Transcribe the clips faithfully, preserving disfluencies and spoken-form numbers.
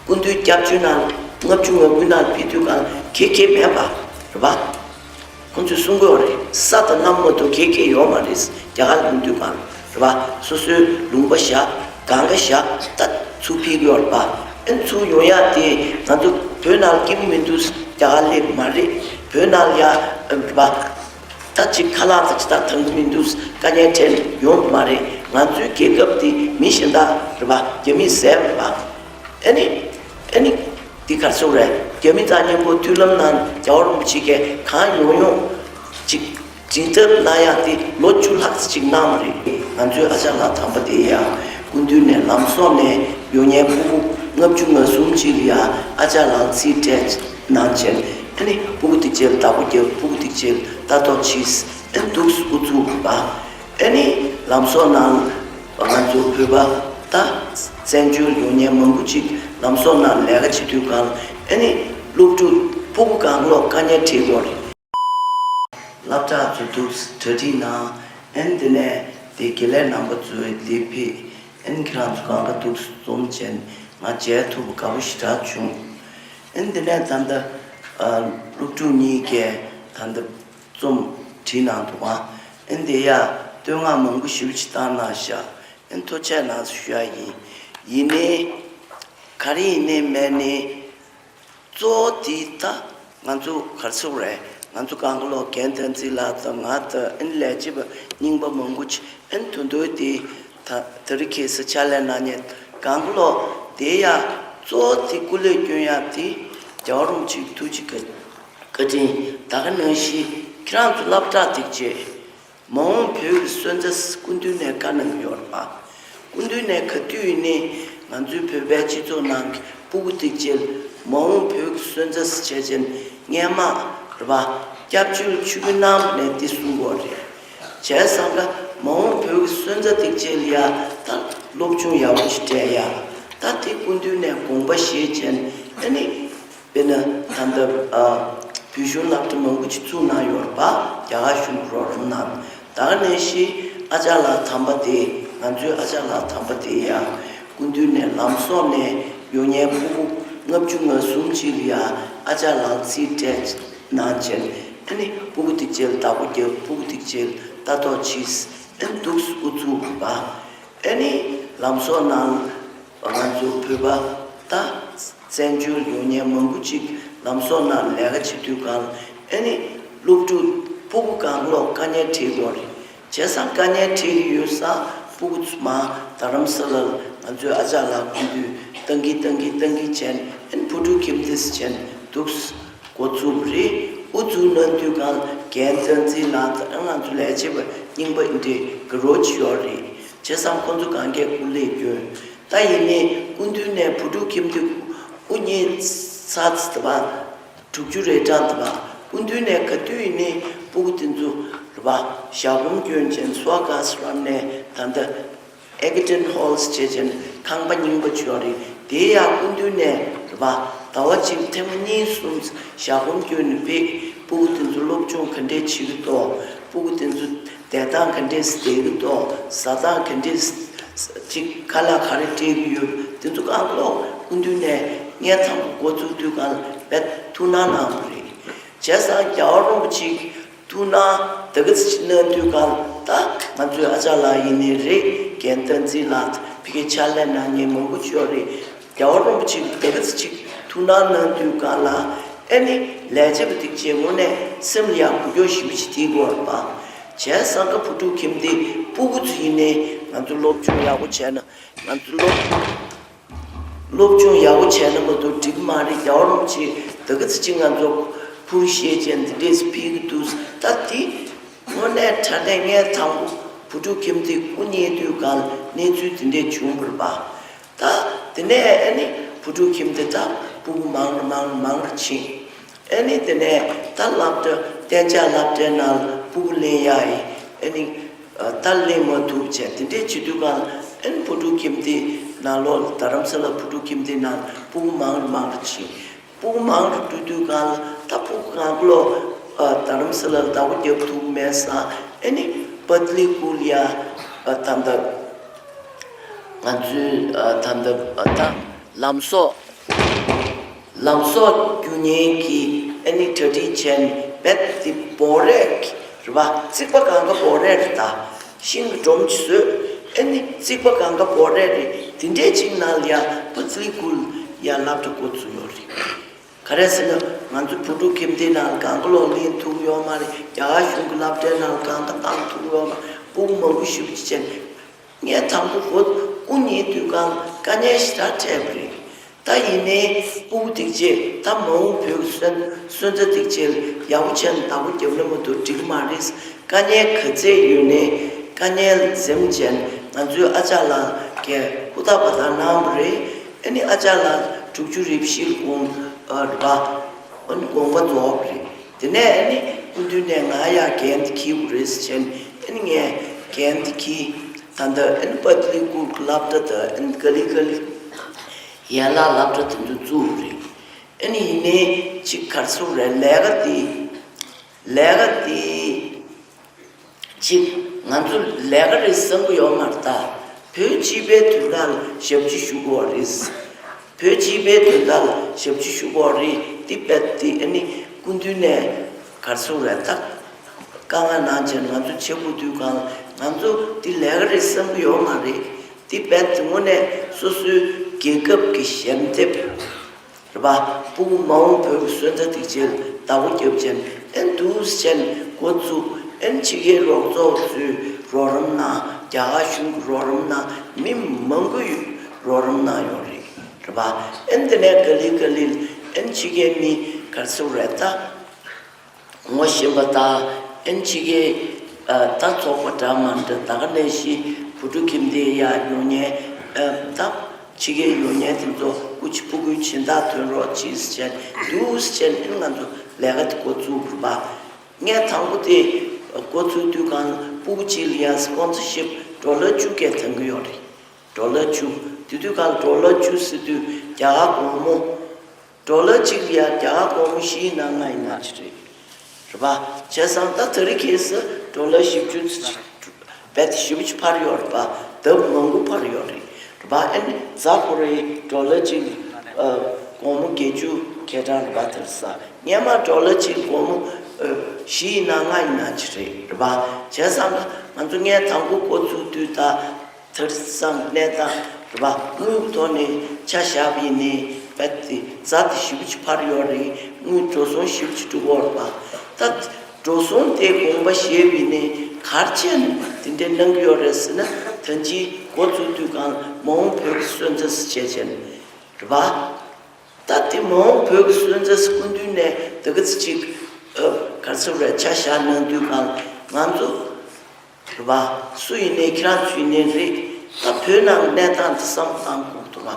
སྐུ་མདུན་སྐྱབས་བཅོལ་ནང་ལྔ་བཅུ་ང་དགུ་ནང་ཕེབས་དུས་གང་ག་གེ་མེད་པ་རེད་པ། ཁོང་ཚོས་གསུང་གི་ཡོད་རེད། ས་དང་གནམ་མ་གཏོགས་གེ་གེ་ཡོད་མ་རེད། རྒྱ་གར་ལ་ཡོང་དུས་གང་རེད་པ། སོ་སོའི་ལུང་པ་བཞག་གང་ག་བཞག་ད་ཚུར་ཕེབས་ཀྱི་ཡོད་རེད་པ། ཨན་ཚུར་ཡོང་ཡག་དེ་ང་ཚོ་བོད་ནང་ལ་སྐྱིད་པོ་མི་འདུག་རྒྱ་གར་སླེབས་མ་རེད། བོད་ནང་ལ་ཡ་རེད་པ། ད་ཅིག་ཁ་ལག་ད་ཅིག་ད་འདང་གི་མི་འདུག་དཀའ་ངལ་འཕྲད་ཡོང་གི་མ་རེད། ང་ཚོའི་རྒྱལ་ཁབ་དེ་མི་གཞན་དག་རེད་པ། རྒྱ་མིས་བཟས་རེད་པ། ཨ་ནི་ཨ་ནི་འདི་ག་རེ་ཟེར་དགོས་རེད། རྒྱ་མི་དང་མཉམ་པོ་མཐུན་ལམ་ནང་རྒྱལ་བ་རིན་པོ་ཆེ་གིས་གང་ཡོང་ཡོང་ཅིག་སྒྲིག་ཐབས་གནང་ཡག་དེ་ལོ་བཅུ་ལྷག་ཙམ་ཅིག་གནང་བ་རེད། ང་ཚོའི་ཨ་ཅག་ལགས་དམ་པ་དེ་ཡང་སྐུ་མདུན་ནས་ལམ་སང་ནས་ཡོང་མཁན་སྤུ་གུ་ལྔ་བཅུ་ང་གསུམ་ཅིག་ལ་ཡང་ཨ་ཅག་ལགས་རྩིས་སྤྲད་གནང་བྱས། ཨ་ནི་སྤུ་གུ་དེ་ཚོ་ལ་བདག་པོ་རྒྱབ། སྤུ་གུ་དེ་ཚོ་ལ་ལྟ་རྟོག་བྱས། ཨ་ནི་འདུག་སེ་ཨུ་ཚུགས་པ། ཨ་ནི་ལམ་སང་ནང་ང་ཚོ་བོད་པ་ད་བཙན་བྱོལ་ཡོང་མཁན་མང་པོ་ཅིག་ལམ་སང་ནང་ལས་ཀ་བྱེད་དུས་གང་ཨ་ནི་སློབ་ཕྲུག་སྤུ་གུ་གང་ལོག་དཀའ་ངལ་འཕྲད་ཀྱི་ཡོད་རེད། སློབ་གྲྭ་ཚོ་འདུག་སེ་གྲ་སྒྲིག་གནང་། ཨ་ནི་དེ་ནས་དེ་དགེ་ལས་རྣམ་པ་ཚོས་དེ་ཕེབས། ཨ་ནི་ཁྱེད་རང་ཚོ་གང་ག་འདུག་སེ་འཛོམས་བྱས་ང་མཇལ་ཐུབ་པ་དགའ་པོ་ཞེ་དྲག་བྱུང་། ཨ་ནི་དེ་ནས་ད་ལྟ་ཨ་སློབ་ཕྲུག་གཉིས་ཀས་ད་ལྟ་རྩོམ་བྲིས་གནང་འདུག་ཨ། ཨ་ནི་དེ་ཡ་བསྟོད་བསྔགས་མང་པོ་ཞེ་པོ་ཅིག་བཏང་གནང་ཤག་ཨ་ནི་ཐུགས་རྗེ་གནང་ཞུ་ཡ་ཡིན། ཡིན་ནའི་ག་རེ་ཡིན་ནའི་མེད་ནའི་གཙོ་བོ་དེ་ད་ང་ཚོ་ག་རེ་ཟེར་དགོས་རེད། ང་ཚོ་གང་ག་ལོག་རྒན་བསྟན་འཛིན་ལགས་དང་ང་དང་ཨ་ནི་ལས་བྱེད་པ་རྙིང་པ་མང་པོ་ཅིག་ཨ་ནི་དུ་འདོད་དེ་ད་དེ་རིང་ཁ་སང་ཕྱག་ལས་གནང་མཁན་གང་ག་ལོག་དེ་ཡ་གཙོ་བོ་དེ་སྐུ་ལས་བསྐྱོན་ཡ་དེ་རྒྱལ་བ་རིན་པོ་ཆེའི་ཐུགས་རྗེ་བཀའ་དྲིན། ད་ག་ནང་བཞིན་ཁྱེད་རང་ཚོ་སློབ་གྲྭ་དེ་བྱས། མ་འོངས་བོད་ཀྱི་སོན་རྩ་སྐུ་མདུན་ནས་བཀའ་གནང་གི་ཡོད་རེད་པ། སྐུ་མདུན་ནས་ག་དུས་ཡིན་ནའི་ང་ཚོའི་བོད་པའི་སྤྱི་ཚོགས་ནང་གི་སྤུ་གུ་དེ་བྱས་མ་འོངས་བོད་ཀྱི་སོན་རྩ་བྱས་ཅན་སྔན་མ་རེད་པ། སྐྱབས་བཅོལ་ཆུ་བོའི་ནང་ནས་འདི་གསུང་གི་ཡོད་རེད། བྱས་ཙང་ཀ་མ་འོངས་བོད་ཀྱི་སོན་རྩ་དེ་བྱས་ལ་ཡ་ད་སློབ་སྦྱོང་ཡག་པོ་ཞིག་སྤྲད་ཡ། ད་དེ་སྐུ་མདུན་ནས་དགོངས་པ་བཞེས་བྱས་ཨ་ནི། དཔེར་ན་ད་ལྟ་ཨ་བོད་གཞུང་སློབ་གྲྭ་མང་པོ་ཅིག་བཙུགས་གནང་ཡོད་རེད་པ། རྒྱ་གར་གཞུང་གི་རོགས་རམ་གནང་། ད་ག་ནང་བཞིན་ཨ་ཅག་ལགས་དམ་པ་དེ་ང་ཚོའི་ཨ་ཅག་ལགས་དམ་པ་དེ་ཡང་སྐུ་མདུན་ནས་ལམ་སང་ནས་ཡོང་མཁན་སྤུ་གུ་ལྔ་བཅུ་ང་གསུམ་ཅིག་ལ་ཡང་ཨ་ཅག་ལགས་རྩིས་སྤྲད་གནང་བྱས། ཨ་ནི་སྤུ་གུ་དེ་ཚོ་ལ་བདག་པོ་རྒྱབ། སྤུ་གུ་དེ་ཚོ་ལ་ལྟ་རྟོག་བྱས། ཨ་ནི་འདུག་སེ་ཨུ་ཚུགས་པ། ཨ་ནི་ལམ་སང་ནང་ང་ཚོ་བོད་པ་ད་བཙན་བྱོལ་ཡོང་མཁན་མང་པོ་ཅིག་ལམ་སང་ནང་ལས་ཀ་བྱེད་དུས་གང་ཨ་ནི་སློབ་ཕྲུག་སྤུ་གུ་གང་ལོག་དཀའ་ངལ་འཕྲད་ཀྱི་ཡོད་རེད། བྱས་ཙང་དཀའ་ངལ་འཕྲད་ཀྱི་ཡོད་ཙང་སྤུ་གུ་ཚོ་མར་རྡ་རམ་ས་ལར་ང་ཚོའི་ཨ་ཅག་ལགས་སྐུ་མདུན་བཏང་གི་བཏང་གི་བཏང་གི་བྱས་ཨ་ནི་བུ་ཕྲུག་ཁྱིམ་སྡེ་ཟེར་བྱས་འདུག་སེ། འགོ་བཙུགས་པ་རེད། འགོ་བཙུགས་གནང་དུས་གང་རྒན་བསྟན་འཛིན་ལགས་དང་ང་ཚོ་ལས་བྱེད་པ་རྙིང་པ་འདི་འདྲའི་གི་རོ་ཅིག་ཡོད་རེད། བྱས་ཙང་ཁོང་ཚོ་གང་གས་སྐུ་ལས་བསྐྱོན། ད་ཡིན་ནའི་སྐུ་མདུན་ནས་བུ་ཕྲུག་ཁྱིམ་སྡེ་དབུ་བརྙེས་ཚར་ཚར་དུས་པ། དྲུག་ཅུ་རེ་གྲངས་དུ་བ། སྐུ་མདུན་ནས་ག་དུས་ཡིན་ནའི་སྤུ་གུ་དེ་ཚོ་རེད་པ། ཞག་སྒོམ་སྐྱོན་ཅན་སུ་ཨ་ག་སི་རམ་ནས་ད་ལྟ་ཨེ་གི་ཊོན་ཧོལ་སི་བྱས་ཅན་ཁང་པ་རྙིང་པ་ཅིག་ཡོད་རེད། དེ་ཡང་སྐུ་མདུན་ནས་རེད་པ། ཟླ་བ་གཅིག་ཐེངས་མ་གཉིས་གསུམ་ཞག་སྒོམ་སྐྱོན་ནས་ཕེབས། སྤུ་གུ་དེ་ཚོ་སློབ་སྦྱོང་ག་འདྲས་བྱེད་ཀྱི་འདུག་སྤུ་གུ་དེ་ཚོ་བསྡད་སྟངས་ག་འདྲས་བསྡད་ཀྱི་འདུག་ཟ་སྟངས་ག་འདྲས་ཅིག་ཁ་ལག་ག་རེ་སྤྲད་ཀྱི་ཡོད། དེ་ཚོ་གང་ལོག་སྐུ་མདུན་ནས་ངས་ཚང་མ་འགོ་བཙུགས་དུས་གང་ལ་བས་ཐུགས་སྣང་གནང་བ་རེད། བྱས་ཙང་རྒྱལ་བ་རིན་པོ་ཆེ་ཐུགས་སྣང་དེ་ག་ཚོད་ཅིག་གནང་དུས་གང་ལ་ད་ང་ཚོའི་ཨ་ཅག་ལགས་ཡིན་ནའི་རེད། རྒན་བསྟན་འཛིན་ལགས་ཕ་གིར་ཕྱག་ལས་གནང་མཁན་མང་པོ་ཅིག་ཡོད་རེད། རྒྱལ་བ་རིན་པོ་ཆེ་དེ་ག་ཚོད་ཅིག་ཐུགས་སྣང་གནང་དུས་གང་ལ་ཨ་ནི་ལས་བྱེད་པ་དེ་རྗེས་མོ་ནས་སེམས་ལ་ཡང་འགུལ་སྐྱོད་ཞེ་པོ་ཅིག་དེའི་སྐོར་པ། བྱས་ཙང་ཀ་བུ་ཕྲུག་ཁྱིམ་སྡེ་སྤུ་གུ་ཚོ་ཡིན་ནའི་ང་ཚོ་སློབ་སྦྱོང་ཡག་པོ་བྱས་ན་ང་ཚོ་སློབ་སློབ་སྦྱོང་ཡག་པོ་བྱས་ན་མ་གཏོགས་འགྲིག་གི་མ་རེད། རྒྱལ་བ་རིན་པོ་ཆེ་དེ་ག་ཚོད་ཅིག་ང་ཚོ་ཕུར་ཤེས་ཅན་འདི་འདྲས་ཕུལ་གི་འདུག་ད་འདི་དངོས་གནས་དྲང་གནས་ངས་དང་པོ་བུ་ཕྲུག་ཁྱིམ་སྡེ་དབུ་བརྙེས་དུས་གང་གནས་ཚུལ་འདི་འདྲས་བྱུང་བ་རེད་པ། ད་དེ་ནས་ཨ་ནི་བུ་ཕྲུག་ཁྱིམ་སྡེ་ད་སྤུ་གུ་མང་རུ་མང་རུ་མང་རུ་ཕྱིན། ཨ་ནི་དེ་ནས་ད་སློབ་གྲྭ་གཏན་འཇགས་སློབ་གྲྭའི་ནང་ལ་སྤུ་གུ་ལེན་ཡ་ཡི་ཨ་ནི་ད་ལེན་མ་ཐུབ་བྱས་དེ་འདྲས་བྱེད་དུས་གང་ལ་ཨ་ནི་བུ་ཕྲུག་ཁྱིམ་སྡེའི་ནང་ལོགས་ལ་རྡ་རམ་ས་ལ་བུ་ཕྲུག་ཁྱིམ་སྡེའི་ནང་ལ་སྤུ་གུ་མང་རུ་མང་རུ་ཕྱིན། སྤུ་གུ་མང་རུ་འགྲོ་དུས་གང་ལ་ད་སྤུ་གུ་གང་ལོག་རྡ་རམ་ས་ལ་ལ་བདག་པོ་རྒྱབ་ཐུབ་མེད་ཙང་ཨ་ནི་པད་ལི་སྐུལ་ཡ་ད་ལྟ་ང་ཚོའི་ད་ལྟ་ད་ལམ་སོགས། ལམ་སྲོལ་རྒྱུ་ཉེན་གྱི་ཨ་ནི་གྲ་སྒྲིག་བྱས་ནས་རྦད་དེ་འབོ་རས་རེད་པ། རྩིག་པ་སྒང་ག་འབོ་རས་རེད་ད། ཤིང་གི་སྒྲོམ་གྱིས་བཟོས། ཨ་ནི་རྩིག་པ་སྒང་ག་འབོ་རས་རེད། དེ་འདྲས་ཅིག་ནང་ལ་ཡ་པ་ཙི་ལི་ཀུལ་ཡ་སློབ་གྲྭ་འགོ་བཙུགས་ཡོད་རེད། ག་རེ་ཟེར་ན་ང་ཚོ་བུ་ཕྲུག་ཁྱིམ་སྡེ་ནང་གང་ག་ལོག་ལེན་ཐུབ་ཡོད་མ་རེད། རྒྱ་གར་གཞུང་གི་སློབ་གྲྭའི་ནང་གང་ག་བཏང་ཐུབ་ཡོད་མ་རེད། སྤུ་གུ་མང་པོ་ཞེ་པོ་ཅིག་བྱས། ངས་དང་པོ་སྒོ་སྐུ་ཉིད་དུས་སྒང་དཀའ་ངལ་ཞེ་དྲག་འཕྲད་པ་རེད། ད་ཡིན་ནའི་སྤུ་གུ་དེ་གཅིག་ད་མ་འོངས་བོད་ཀྱི་སོན་སོན་རྩ་དེ་གཅིག་ཡག་པོ་བྱས་ནས་བདག་པོ་རྒྱབ་ན་མ་གཏོགས་འགྲིག་གི་མ་རེད། དཀའ་ངལ་ག་ཚད་ཡོད་ནའི་དཀའ་ངལ་འཛེམ་བྱས་ནས་ང་ཚོའི་ཨ་ཅག་ལགས་ཀྱིས་ཧུར་ཐག་པ་དང་གནང་བ་རེད། ཨ་ནི་ཨ་ཅག་ལགས་དྲུག་ཅུ་རེ་བཞིར་དགོངས་ཨ་རེད་པ། ཨ་ནི་དགོངས་པ་རྫོགས་པ་རེད། དེ་ནས་ཨ་ནི་སྐུ་མདུན་ནས་ང་ཡ་འགན་དེ་འཁྱེར་དགོས་རེད་ཟེར་བྱས་ནས་ཨ་ནི་ངས་འགན་དེ་འཁྱེར། ད་ལྟ་ཨ་ནི་པ་ཏི་ལི་ཀུལ་གྱི་སློབ་གྲྭ་དང་ཨ་ནི་ག་ལེ་ག་ལེ་ཡན་ལག་སློབ་གྲྭ་དེ་ཚོ་བཙུགས་པ་རེད། ཨ་ནི་ཡིན་ནའི་ཅིག་ག་རེ་ཟེར་དགོས་རེད། ལས་ཀ་དེ་ལས་ཀ་དེ་ཅིག་ང་ཚོ་ལས་ཀ་རེད་བསམ་གྱི་ཡོད་མ་རེད་ད། བོད་སྤྱི་པའི་དོན་དག་ལ་ཞབས་ཕྱི་ཞུ་དགོས་རེད། བོད་སྤྱི་པའི་དོན་དག་ལ་ཞབས་ཕྱི་ཞུ་དགོས་རེད། འདི་རྦད་དེ་ཨ་ནི་སྐུ་མདུན་ནས་ག་རེ་ཟེར་དགོས་རེད་ད། བཀའ་མངགས་གནང་བྱས་ང་ཚོ་བྱེད་དགོས་དུས་སྒང་ང་ཚོ་འདི་ལས་ཀ་རེད་བསམ་གྱི་ཡོད་མ་རེད། འདི་རྦད་དེ་དངོས་གནས་སོ་སོའི་རྒྱལ་ཁབ་ཀྱི་ཞལ་འདེབས། རེད་པ། སྤུ་གུ་མ་འོངས་བོད་ཀྱི་སོན་རྩ་དེ་གཅིག་བདག་པོ་རྒྱབ་བྱས་ཨེ་འདུག་སེ་བྱས་འགོ་བཙུགས། ཨེ་ཕྱི་རྒྱལ་རོགས་ཚོགས་ཚོས་རོགས་རམ་གནང་། རྒྱ་གར་གཞུང་གིས་རོགས་རམ་གནང་། མི་མང་པོས་རོགས་རམ་གནང་ཡོད་རེད། རེད་པ། ཨེ་དེ་ནས་ག་ལེ་ག་ལེ་ཨེ་ཕྱི་རྒྱལ་མི་ག་རེ་ཟེར་དགོས་རེད་ད། ངོ་ཤེས་པ་དང་ཨེ་ཕྱི་རྒྱལ་ཨ་ད་ཚོགས་པ་འདྲ་མི་འདྲ་ད་ག་ནང་བཞིན་བུ་ཕྲུག་ཁྱིམ་སྡེ་ཡར་ཡོང་མཁན་ཨ་ད་ཕྱི་རྒྱལ་ཡོང་མཁན་དེ་ཚོ་སྐུ་མཁྱེན་སྤུ་གུའི་སྦྱིན་བདག་ཐོན་རོགས་གྱིས་ཟེར་བྱས་འདུག་སེ་བྱས་ཨེ་ང་ཚོ་ལས་ཀ་དེ་འགོ་བཙུགས་པ་རེད་པ། ངས་དང་པོ་དེ་འགོ་བཙུགས་དུས་སྒང་སྤུ་གུ་གཅིག་ལ་ཡང་སི་པོན་སར་ཤིབ་ཌོ་ལར་བཅུ་བརྒལ་ཐོན་གྱི་ཡོད་རེད། ཌོ་ལར་བཅུ། དེ་དུས་སྒང་ཌོ་ལར་བཅུ་ཟེར་དུས་རྒྱ་གར་སྒོར་མོ། ཌོ་ལར་གཅིག་ལ་ཡ་རྒྱ་གར་སྒོར་མོ་བཞི་ཡིན་ན་ལྔ་ཡིན་ན་ཅིག་རེད། རེད་པ། བྱས་ཙང་ད་དེ་རིང་ཁ་སང་ཌོ་ལར་བཞི་བཅུ་ཙམ་ཅིག་རྦད་དེ་ཞེ་པོ་ཅིག་འཕར་ཡོད་རེད་པ། ལྡབ་མང་པོ་འཕར་ཡོད་རེད། རེད་པ། ཨ་ནི་གཟའ་འཁོར་རེ་ཌོ་ལར་གཅིག་ཨ་སྒོར་མོ་བརྒྱད་ཅུ་ཁ་གྲངས་རེད་པ། དེར་ས་སྔོན་མ་ཌོ་ལར་གཅིག་སྒོར་མོ་ཨ་བཞི་ཡིན་ན་ལྔ་ཡིན་ན་ཅིག་རེད། རེད་པ། བྱས་ཙང་ང་ཚོ་ངས་དང་པོ་འགོ་བཙུགས་དུས་ད། དེར་སང་གནས་སྟངས་རེད་པ། དངུལ་གྱི་ཐོག་ནས་ཆ་བཞག་པ་ཡིན་ནའི་རྦད་དེ་གཟའ་དེ་ཞེ་པོ་ཅིག་འཕར་ཡོད་རེད། དངུལ་འགྲོ་སོང་ཞེ་པོ་ཅིག་འགྲོ་གི་ཡོད་རེད་པ། ད་འགྲོ་སོང་དེ་དགོངས་པ་བཞེས་པ་ཡིན་ནའི་ག་རེ་བྱས་ནས་དེ་འདྲ་གནང་གི་ཡོད་རེད་ཟེར་ན། ད་ཅི་འགོ་བཙུགས་དུས་སྒང་མ་འོངས་བོད་ཀྱི་སོན་རྩ་ཟེར་བྱས་བྱས་ནས་རེད་པ། ད་དེ་མ་འོངས་བོད་ཀྱི་སོན་རྩ་ཟེར་སྐུ་མདུན་ནས་དེ་ག་ཚོད་ཅིག་ཨ་ག་རེ་ཟེར་དགོས་རེད། ཆ་བཞག་གནང་དུས་སྒང་ང་ཚོ་རེད་པ། སུ་ཡིན་ནའི་ཁྱེད་རང་ཚོ་ཡིན་ནའི་རེད། ད་བོད་ནང་གི་གནས་སྟངས་འདི་བསམ་བློ་བཏང་དགོས་འདུག་ག་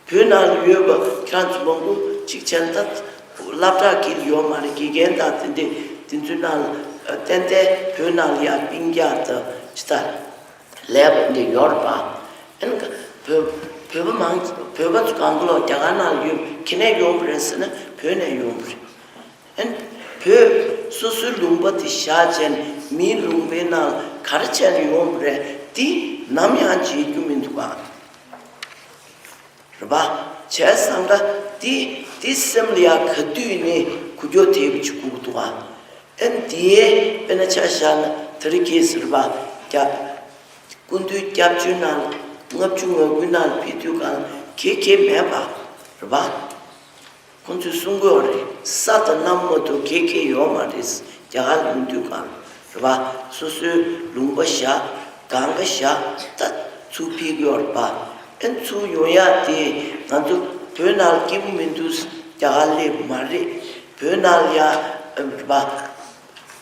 བོད་ནང་ལ་ཡོད་པ་ཁྱེད་རང་ཚོ་མང་པོ་གཅིག་བྱས་ན་ད་སློབ་གྲྭ་དཀྱིལ་ཡོད་མ་རེད། དགེ་རྒན་དང་དེ་འདྲས་དེ་ཚོའི་ནང་ལ་ཏན་ཏན་བོད་ནང་ལ་ཡང་སྤུན་ཀྱག་དང་ཅི་ད་ལས་པ་འདི་ཡོད་རེད་པ། ཨ་ནི་བོད་བོད་པ་མང་བོད་པ་ཚོ་གང་ག་ལོག་རྒྱ་གར་ནང་ལ་ཡོད་པ་ག་ནས་ཡོང་གི་རེད་ཟེར་ན་བོད་ནས་ཡོང་གི་རེད། ཨན། བོད་སོ་སོའི་ལུང་པ་དེ་བཞག་བྱས་ནས་མིའི་ལུང་པའི་ནང་ག་རེ་བྱས་ནས་ཡོང་བ་རེད། འདི་ནམ་ཡང་བརྗེད་རྒྱུ་མི་འདུག་ག་རེད་པ། བྱས་ཙང་ཀ་འདི་འདི་སེམས་ལ་ཡ་ག་དུས་ནས་འགུལ་སྐྱོད་ཐེབས་ཅིག་དགོས་འདུག་ག་ཨན། འདིའི་དཔེར་ན་ཆ་བཞག་ན་དེ་རིང་ཁ་སང་རེད་པ། རྒྱ་སྐུ་མདུན་སྐྱབས་བཅོལ་ནང་ལྔ་བཅུ་ང་དགུ་ནང་ཕེབས་དུས་སྒང་ཁེ་ཁེ་མེད་པ་རེད་པ། ཁོང་ཚོས་གསུང་གི་ཡོད་རེད། ས་དང་གནམ་མ་གཏོགས་ག་ག་ཡོད་མ་རེད། རྒྱ་གར་ལ་ཡོང་དུས་སྒང་རེད་པ། སོ་སོའི་ལུང་པ་བཞག་གང་ག་བཞག་ད་ཚུར་ཕེབས་ཀྱི་ཡོད་རེད་པ། ཨེ་ཚུར་ཡོང་ཡག་དེ་ང་ཚོ་བོད་ནང་ལ་སྐྱིད་པོ་མི་འདུག་རྒྱ་གར་སླེབས་མ་རེད། བོད་ནང་ལ་ཡ་རེད་པ།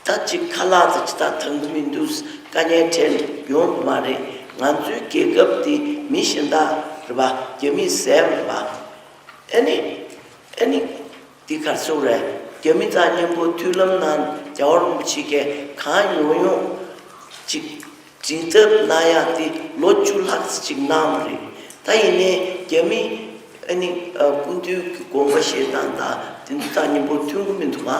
ད་ཅིག་ཁ་ལག་དང་ཅི་ད་འཐུང་གི་མི་འདུག་དཀའ་ངལ་འཕྲད་ཡོང་གི་མ་རེད། ང་ཚོའི་རྒྱལ་ཁབ་དེ་མི་གཞན་དག་རེད་པ། རྒྱ་མིས་བཟས་པ་རེད་པ། ཨ་ནི། ཨ་ནི། འདི་ག་རེ་ཟེར་དགོས་རེད། རྒྱ་མི་དང་མཉམ་པོ་མཐུན་ལམ་ནང་རྒྱལ་བ་རིན་པོ་ཆེ་གིས་གང་ཡོང་ཡོང་ཅིག་སྒྲིག་ཐབས་གནང་ཡག་དེ་ལོ་བཅུ་ལྷག་ཙམ་ཅིག་གནང་བ་རེད། ད་ཡིན་ནའི་རྒྱ་མི་ཨ་ནི་ཨ་སྐུ་མདུན་གྱི་དགོངས་པ་བཞེས་སྟངས་དང་དེ་ཚོ་དང་མཉམ་པོ་མཐུན་གྱི་མི་འདུག་ག་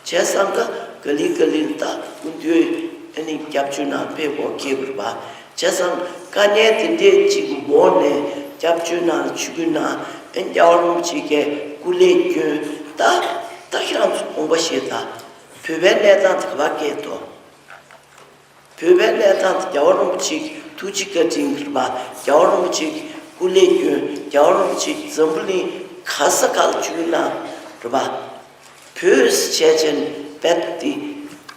བྱས་ཙང་ཀ་ག་ལེ་ག་ལེ་ད་སྐུ་མདུན་ཨ་ནི་སྐྱབས་བཅོལ་ནང་ཕེབས་དགོས་ཁེལ་བ་རེད་པ། བྱས་ཙང་དཀའ་ངལ་དེ་འདྲས་ཅིག་འོག་ནས་སྐྱབས་བཅོལ་ནང་ཆུ་ཁུལ་ནང་ ཨེ་རྒྱལ་བ་རིན་པོ་ཆེ་གི་སྐུ་ལས་བསྐྱོན། ད་ད་ཁྱེད་རང་ཚོ་དགོངས་པ་བཞེས་དང་། བོད་པའི་གནས་སྟངས་དེ་ག་པར་བསྐྱལ་འདུག་བོད་པའི་གནས་སྟངས་དེ་རྒྱལ་བ་རིན་པོ་ཆེ་གི་ཐུགས་རྗེ་བཀའ་དྲིན་རེད་པ། རྒྱལ་བ་རིན་པོ་ཆེ་གི་སྐུ་ལས་བསྐྱོན། རྒྱལ་བ་རིན་པོ་ཆེ་གི་འཛམ་བུ་གླིང་ག་ས་ག་ལ་བཞུགས་ན་རེད་པ། བོད་ཟེར་བྱས་ཅན་རྦད་དེ་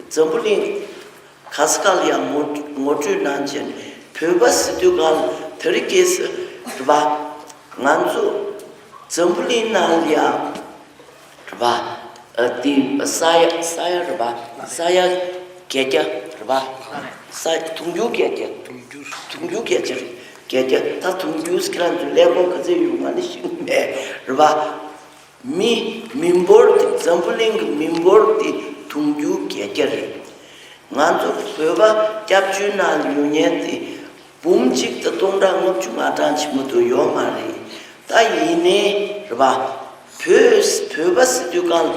འཛམ་བུ་གླིང་ག་ས་ག་ལ་ཡང་ངོ་ངོ་སྤྲོད་གནང་བྱས་ནས། བོད་པ་ཟེར་དུས་གང་ལ་དེ་རིང་ཁ་སང་རེད་པ། ང་ཚོ་འཛམ་བུ་གླིང་ནང་ལ་ཡང་རེད་པ། ཨ་དེ་ས་ཡ་ས་ཡ་རེད་པ། ས་ཡ་བརྒྱད་བརྒྱ་རེད་པ། ས་དུང་ཕྱུར་བརྒྱད་བརྒྱ། དུང་ཕྱུར་བརྒྱད་བརྒྱ་རེད། བརྒྱད་བརྒྱ། ད་དུང་ཕྱུར་ཁྱེད་རང་ཚོ་ཀླད་ཀོར་ག་ཚོད་ཡོད་ང་ནི་ཤེས་ཀྱི་མེད་རེད་པ། མི་མི་འབོར་དེ་འཛམ་བུ་གླིང་གི་མི་འབོར་དེ་དུང་ཕྱུར་བརྒྱད་བརྒྱ་རེད། ང་ཚོ་བོད་པ་སྐྱབས་བཅོལ་ནང་ལ་ཡོད་མཁན་དེ་འབུམ་གཅིག་དང་སྟོང་ཕྲག་ལྔ་བཅུ་ང་གྲངས་ཅིག་མ་གཏོགས་ཡོད་མ་རེད། ད་ཡིན་ནའི་རེད་པ། བོད་བོད་པ་ཟེར་དུས་གང་ལ་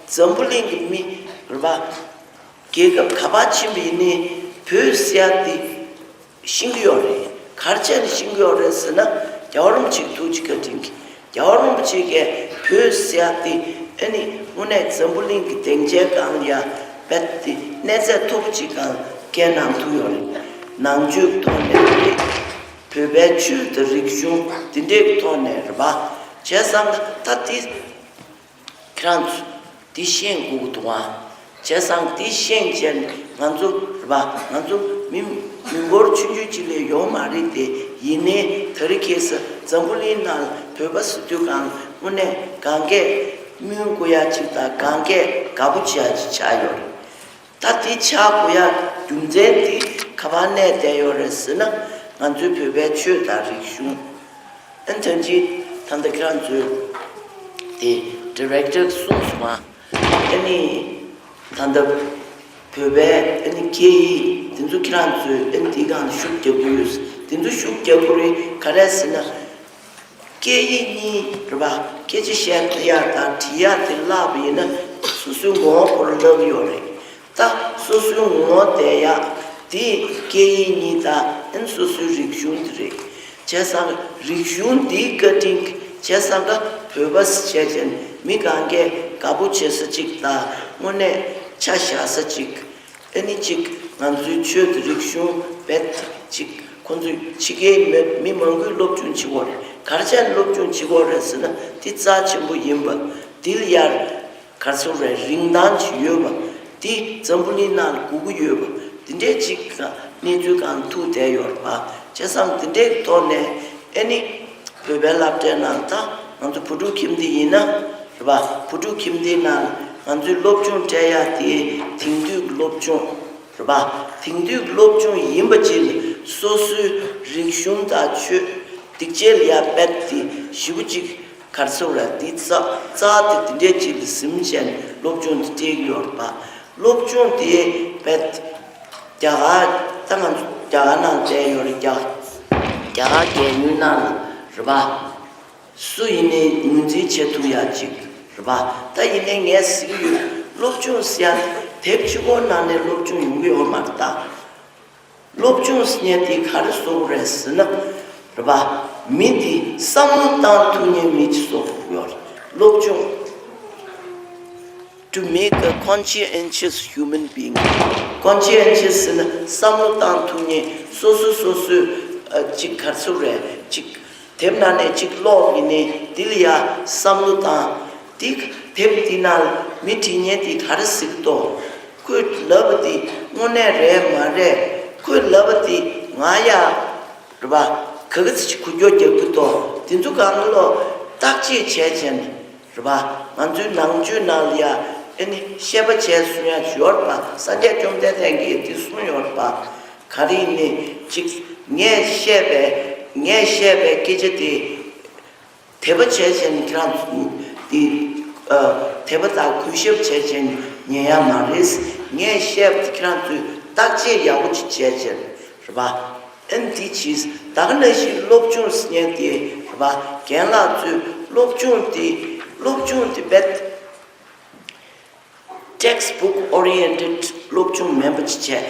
འཛམ་བུ་གླིང་གི་མི་རེད་པ། རྒྱལ་ཁབ་ག་པར་ཕྱིན་པ་ཡིན་ནའི་བོད་ཟེར་ཡ་དེ་ཤེས་ཀྱི་ཡོད་རེད། ག་རེ་བྱས་ནས་ཤེས་ཀྱི་ཡོད་རེད་ཟེར་ན། རྒྱལ་བ་རིན་པོ་ཆེའི་ཐུགས་རྗེ་བཀའ་དྲིན་གྱིས། རྒྱལ་བ་རིན་པོ་ཆེ་གིས་བོད་ཟེར་ཡ་དེ་ཨ་ནི་དངོས་གནས་འཛམ་བུ་གླིང་གི་སྡིངས་ཆའི་སྒང་ལ་ཡ་རྦད་དེ་གནས་ཚད་མཐོ་པོ་ཅིག་སྒང་བཀལ་གནང་ཐུབ་ཡོད་རེད། ནང་ཆོས་ཀྱི་ཐོག་ནས་རེད། བོད་པའི་ཆོས་དང་རིག་གཞུང་དེ་འདྲའི་ཐོག་ནས་རེད་པ། བྱས་ཙང་ད་དེ་ཁྱེད་རང་ཚོ་འདི་ཤེས་དགོས་ཀྱི་འདུག་ཨ། བྱས་ཙང་འདི་ཤེས་བྱས་ནས་ང་ཚོ་རེད་པ། ང་ཚོ་མི་མི་འབོར་ཆུང་ཆུང་ཅིག་ལས་ཡོད་མ་རེད་དེ། ཡིན་ནའི་དེ་རིང་ཁ་སང་འཛམ་བུ་གླིང་ནང་ལ་བོད་པ་ཟེར་དུས་གང་དངོས་གནས་གང་གས་སྨོན་དགོས་ཡ་ཅིག་དང་། གང་གས་དགའ་པོ་བྱེད་ཡ་ཅིག་ཆགས་ཡོད་རེད། ད་དེ་ཆགས་དགོས་ཡ་རྒྱུ་མཚན་དེ་ག་པར་གནས་བསྡད་ཡོད་རེད་ཟེར་ན། ང་ཚོའི་བོད་པའི་ཆོས་དང་རིག་གཞུང་། ཨ་ནི་ད་ཅི་ད་ལྟ་ཁྱེད་རང་ཚོས་དེ་ཌི་རེག་ཊར་གསུངས་སོང་ང་། ཨ་ནི་ད་ལྟ་བོད་པའི་ཨ་ནི་སྐད་ཡིག་དེ་ཚོ་ཁྱེད་རང་ཚོས་ཨ་ནི་དེའི་སྒང་ལ་ཤུགས་རྒྱག་གི་ཡོད། དེ་ཚོ་ཤུགས་རྒྱག་དགོས་རེད། ག་རེ་ཟེར་ན། སྐད་ཡིག་གཉིས་རེད་པ། སྐད་ཆ་བཤད་ཡག་དང་འབྲི་ཡག་དེ་བརླག་པ་ཡིན་ན་སོ་སོའི་ངོ་བོ་ཁོ་རང་བརླག་གི་ཡོད་རེད། ད་སོ་སོའི་ངོ་བོ་བསྡད་ཡག་དེ་སྐད་ཡིག་གཉིས་དང་ཨ་ནི་སོ་སོའི་རིག་གཞུང་དེ་རེད། བྱས་ཙང་རིག་གཞུང་འདིའི་བཀའ་དྲིན་གྱིས། བྱས་ཙང་ཀ་བོད་པ་ཟེར་བྱས་ཅན་མི་གང་གས་དགའ་པོ་བྱེད་ས་ཅིག་དང་། དངོས་གནས་ཆ་བཞག་ས་ཅིག་ཨ་ནི་ཅིག་ང་ཚོའི་ཆོས་དང་རིག་གཞུང་རྦད་ཅིག་ཁོང་ཚོས་ཕྱི་རྒྱལ་མི་མི་མང་པོས་སློབ་སྦྱོང་བྱེད་ཀྱི་ཡོད་རེད། ག་རེ་བྱས་ནས་སློབ་སྦྱོང་བྱེད་ཀྱི་ཡོད་རེད་ཟེར་ན། དེ་རྩ་ཆེན་པོ་ཡིན་པ། དེ་ལ་ཡར་ག་རེ་ཟེར་དགོས་རེད། རིན་ཐང་ཅིག་ཡོད་པ། དེ་འཛམ་བུ་གླིང་ནང་ལ་དགོས་ཀྱི་ཡོད་པ། དེ་འདྲའི་ཅིག་གནས་ཚུལ་སྒང་ཐུག་བསྡད་ཡོད་རེད་པ། བྱས་ཙང་དེ་འདྲའི་ཐོག་ནས་ཨ་ནི་བོད་པའི་སློབ་གྲྭའི་ནང་ད་ང་ཚོ་བོད་ཕྲུག་ཁྱིམ་སྡེ་ཡིན་ན་རེད་པ། བོད་ཕྲུག་ཁྱིམ་སྡེའི་ནང་ང་ཚོའི་སློབ་སྦྱོང་སྤྲད་ཡག་དེ་དེང་དུས་ཀྱི་སློབ་སྦྱོང་རེད་པ། དེང་དུས་ཀྱི་སློབ་སྦྱོང་ཡིན་པ་ཅིག་ལ་སོ་སོའི་རིག་གཞུང་དང་ཆོས་སྡིག་ཆེ་ལ་ཡ་རྦད་དེ་ཞེ་པོ་ཅིག་ག་རེ་ཟེར་དགོས་རེད། དེ་རྩ་རྩ་དེ་དེ་འདྲའི་ཅིག་ལ་ཟིན་བྱས་ནས་སློབ་སྦྱོང་དེ་སྤྲད་ཀྱི་ཡོད་རེད་པ། སློབ་སྦྱོང་དེ་རྦད་རྒྱ་གར་ད་ང་ཚོ་རྒྱ་གར་ནང་བསྡད་ཡོད་རེད། རྒྱ་རྒྱ་གར་རྒྱལ་ཡུལ་ནང་ལ་རེད་པ། སུ་ཡིན་ནའི་ངོས་འཛིན་བྱེད་ཐུབ་ཡག་ཅིག་རེད་པ། ད་ཡིན་ནའི་ངས་ཟེར་གྱི་ཡོད། སློབ་སྦྱོང་ཟེར་ཡག་དེབ་གཅིག་པོ་ནང་ནས་སློབ་སྦྱོང་ཡོང་གི་ཡོད་མ་རེད་ད། སློབ་སྦྱོང་ཟེར་མཁན་དེ་ག་རེ་བཟོ་དགོས་རེད་ཟེར་ན་རེད་པ། མི་དེ་བསམ་བློ་བཏང་ཐུབ་མཁན་མི་ཅིག་བཟོ་དགོས་ཡོད་རེད། སློབ་སྦྱོང་། To make a conscientious human being. Conscientious ཟེར་ན་བསམ་བློ་བཏང་ཐུབ་མཁན། སོ་སོ་སོ་སོའི་ཨ་ཅིག་ག་རེ་ཟེར་དགོས་རེད། ཅིག་དེབ་ནང་ནས་ཅིག་ཀློག་ཡིན་ནའི་དེ་ལ་ཡ་བསམ་བློ་བཏང་། དེ་དེབ་དེ་ནང་ལ་མི་འབྲི་མཁན་དེ་ག་རེ་ཟེར་གྱི་འདུག་ཁོས་ལབ་པ་དེ་དངོས་གནས་རེད་མ་རེད། ཁོས་ལབ་པ་དེ་ང་ཡ་རེད་པ། ག་གི་ཚིག་གུ་སྐྱོ་རྒྱག་གི་འདུག་དེ་ཚོ་གང་ལོ་བརྟག་དཔྱད་བྱས་བྱས་ནས་རེད་པ། ང་ཚོའི་ནང་ཆོས་ནང་ལ་ཡ་ཨ་ནི་བཤད་པ་བྱས་གསུང་ཡ་ཡོད་རེད་པ། སངས་རྒྱས་བཅོམ་ལྡན་འདས་ཀྱིས་དེ་གསུངས་ཡོད་རེད་པ། ག་རེ་ཡིན་ནའི་ཅིག་ངས་བཤད་པའི་ངས་བཤད་པའི་སྐད་ཆ་དེ་དད་པ་བྱས་བྱས་ནས་ཁྱེད་རང་ཚོ་དེ་ཨ་དད་པ་དང་གུས་ཞབས་བྱས་བྱས་ནས་ཉན་ཡ་མ་རེད། ངས་བཤད་པ་དེ་ཁྱེད་རང་ཚོས་བརྟག་དཔྱད་ཡག་པོ་ཅིག་བྱས་བྱས་རེད་པ། ཨ་ནི་དེ་བྱས། ད་ག་ནང་བཞིན་སློབ་སྦྱོང་ཟེར་མཁན་དེ་རེད་པ། རྒན་ལགས་ཚོས་སློབ་སྦྱོང་དེ་སློབ་སྦྱོང་དེ་རྦད་དེ་text book oriented སློབ་སྦྱོང་མིན་པ་ཅིག་བྱས།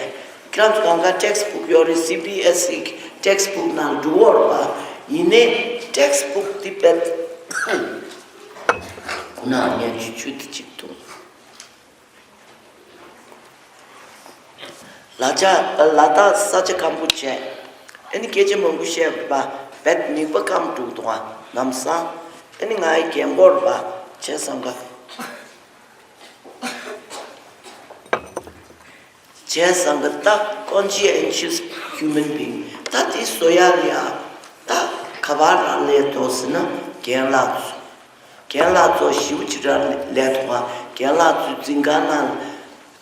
ཁྱེད་རང་ཚོ་གང་ག་text book ཡོད་རེད། སི་བི་ཨེས་ཨི་གི་text book ནང་འགྲོ་གི་ཡོད་རེད་པ། ཡིན་ནའི་text book དེ་རྦད་ ཁོ་ན་ངས་ཆུ་ཆུ་དེ་གཅིག་འཐུང་། ལ་ཆ་ལ་དྭགས་ས་ཆ་སྐམ་པོ་བྱས། ཨ་ནི་སྐད་ཆ་མང་པོ་བཤད་པ་བད་མིག་པ་སྐམ་འགྲོ་འདུག་ཨ་ནམ་སང་། ཨ་ནི་ང་ཡི་རྒན་གོག་རེད་པ། བྱས་ཙང་ག་བྱས་ཙང་གི་ད་conscientious human being ད་དེ་བཟོ་ཡ་ལ་ཡ་ད་ག་པར་རག་ལས་འདུག་ཟེར་ན་རྒན་ལགས་ཚོ། རྒན་ལགས་ཚོ་ཞེ་པོ་ཅིག་རག་ལས་འདུག་ག་རྒན་ལགས་ཚོའི་འཛིན་གྲྭ་ནང་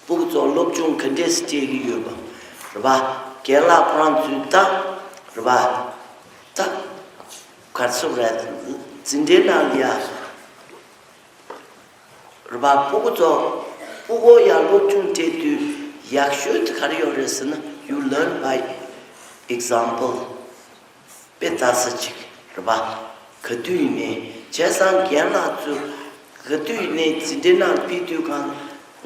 ཕྲུ་གུ་ཚོ་སློབ་སྦྱོང་ག་འདྲས་སྤྲད་ཀྱི་ཡོད་པ་རེད་པ། རྒན་ལགས་ཁོ་རང་ཚོའི་ད་རེད་པ། ད་ག་རེ་ཟེར་རེད། འཛིན་གྲྭའི་ནང་ལ་ཡ། རེད་པ། ཕྲུ་གུ་ཚོ་ཕྲུ་གུ་ཡར་སློབ་སྦྱོང་སྤྲད་དུས་ཡག་ཤོས་དེ་ག་རེ་ཡོད་རེད་ཟེར་ན། you learn by example དཔེ་ལྟ་ས་ཅིག་རེད་པ། ག་དུས་ཡིན་ནའི་བྱས་ཙང་རྒན་ལགས་ཚོ་ག་དུས་ཡིན་ནའི་འཛིན་གྲྭའི་ནང་ཕེབས་དུས་གང་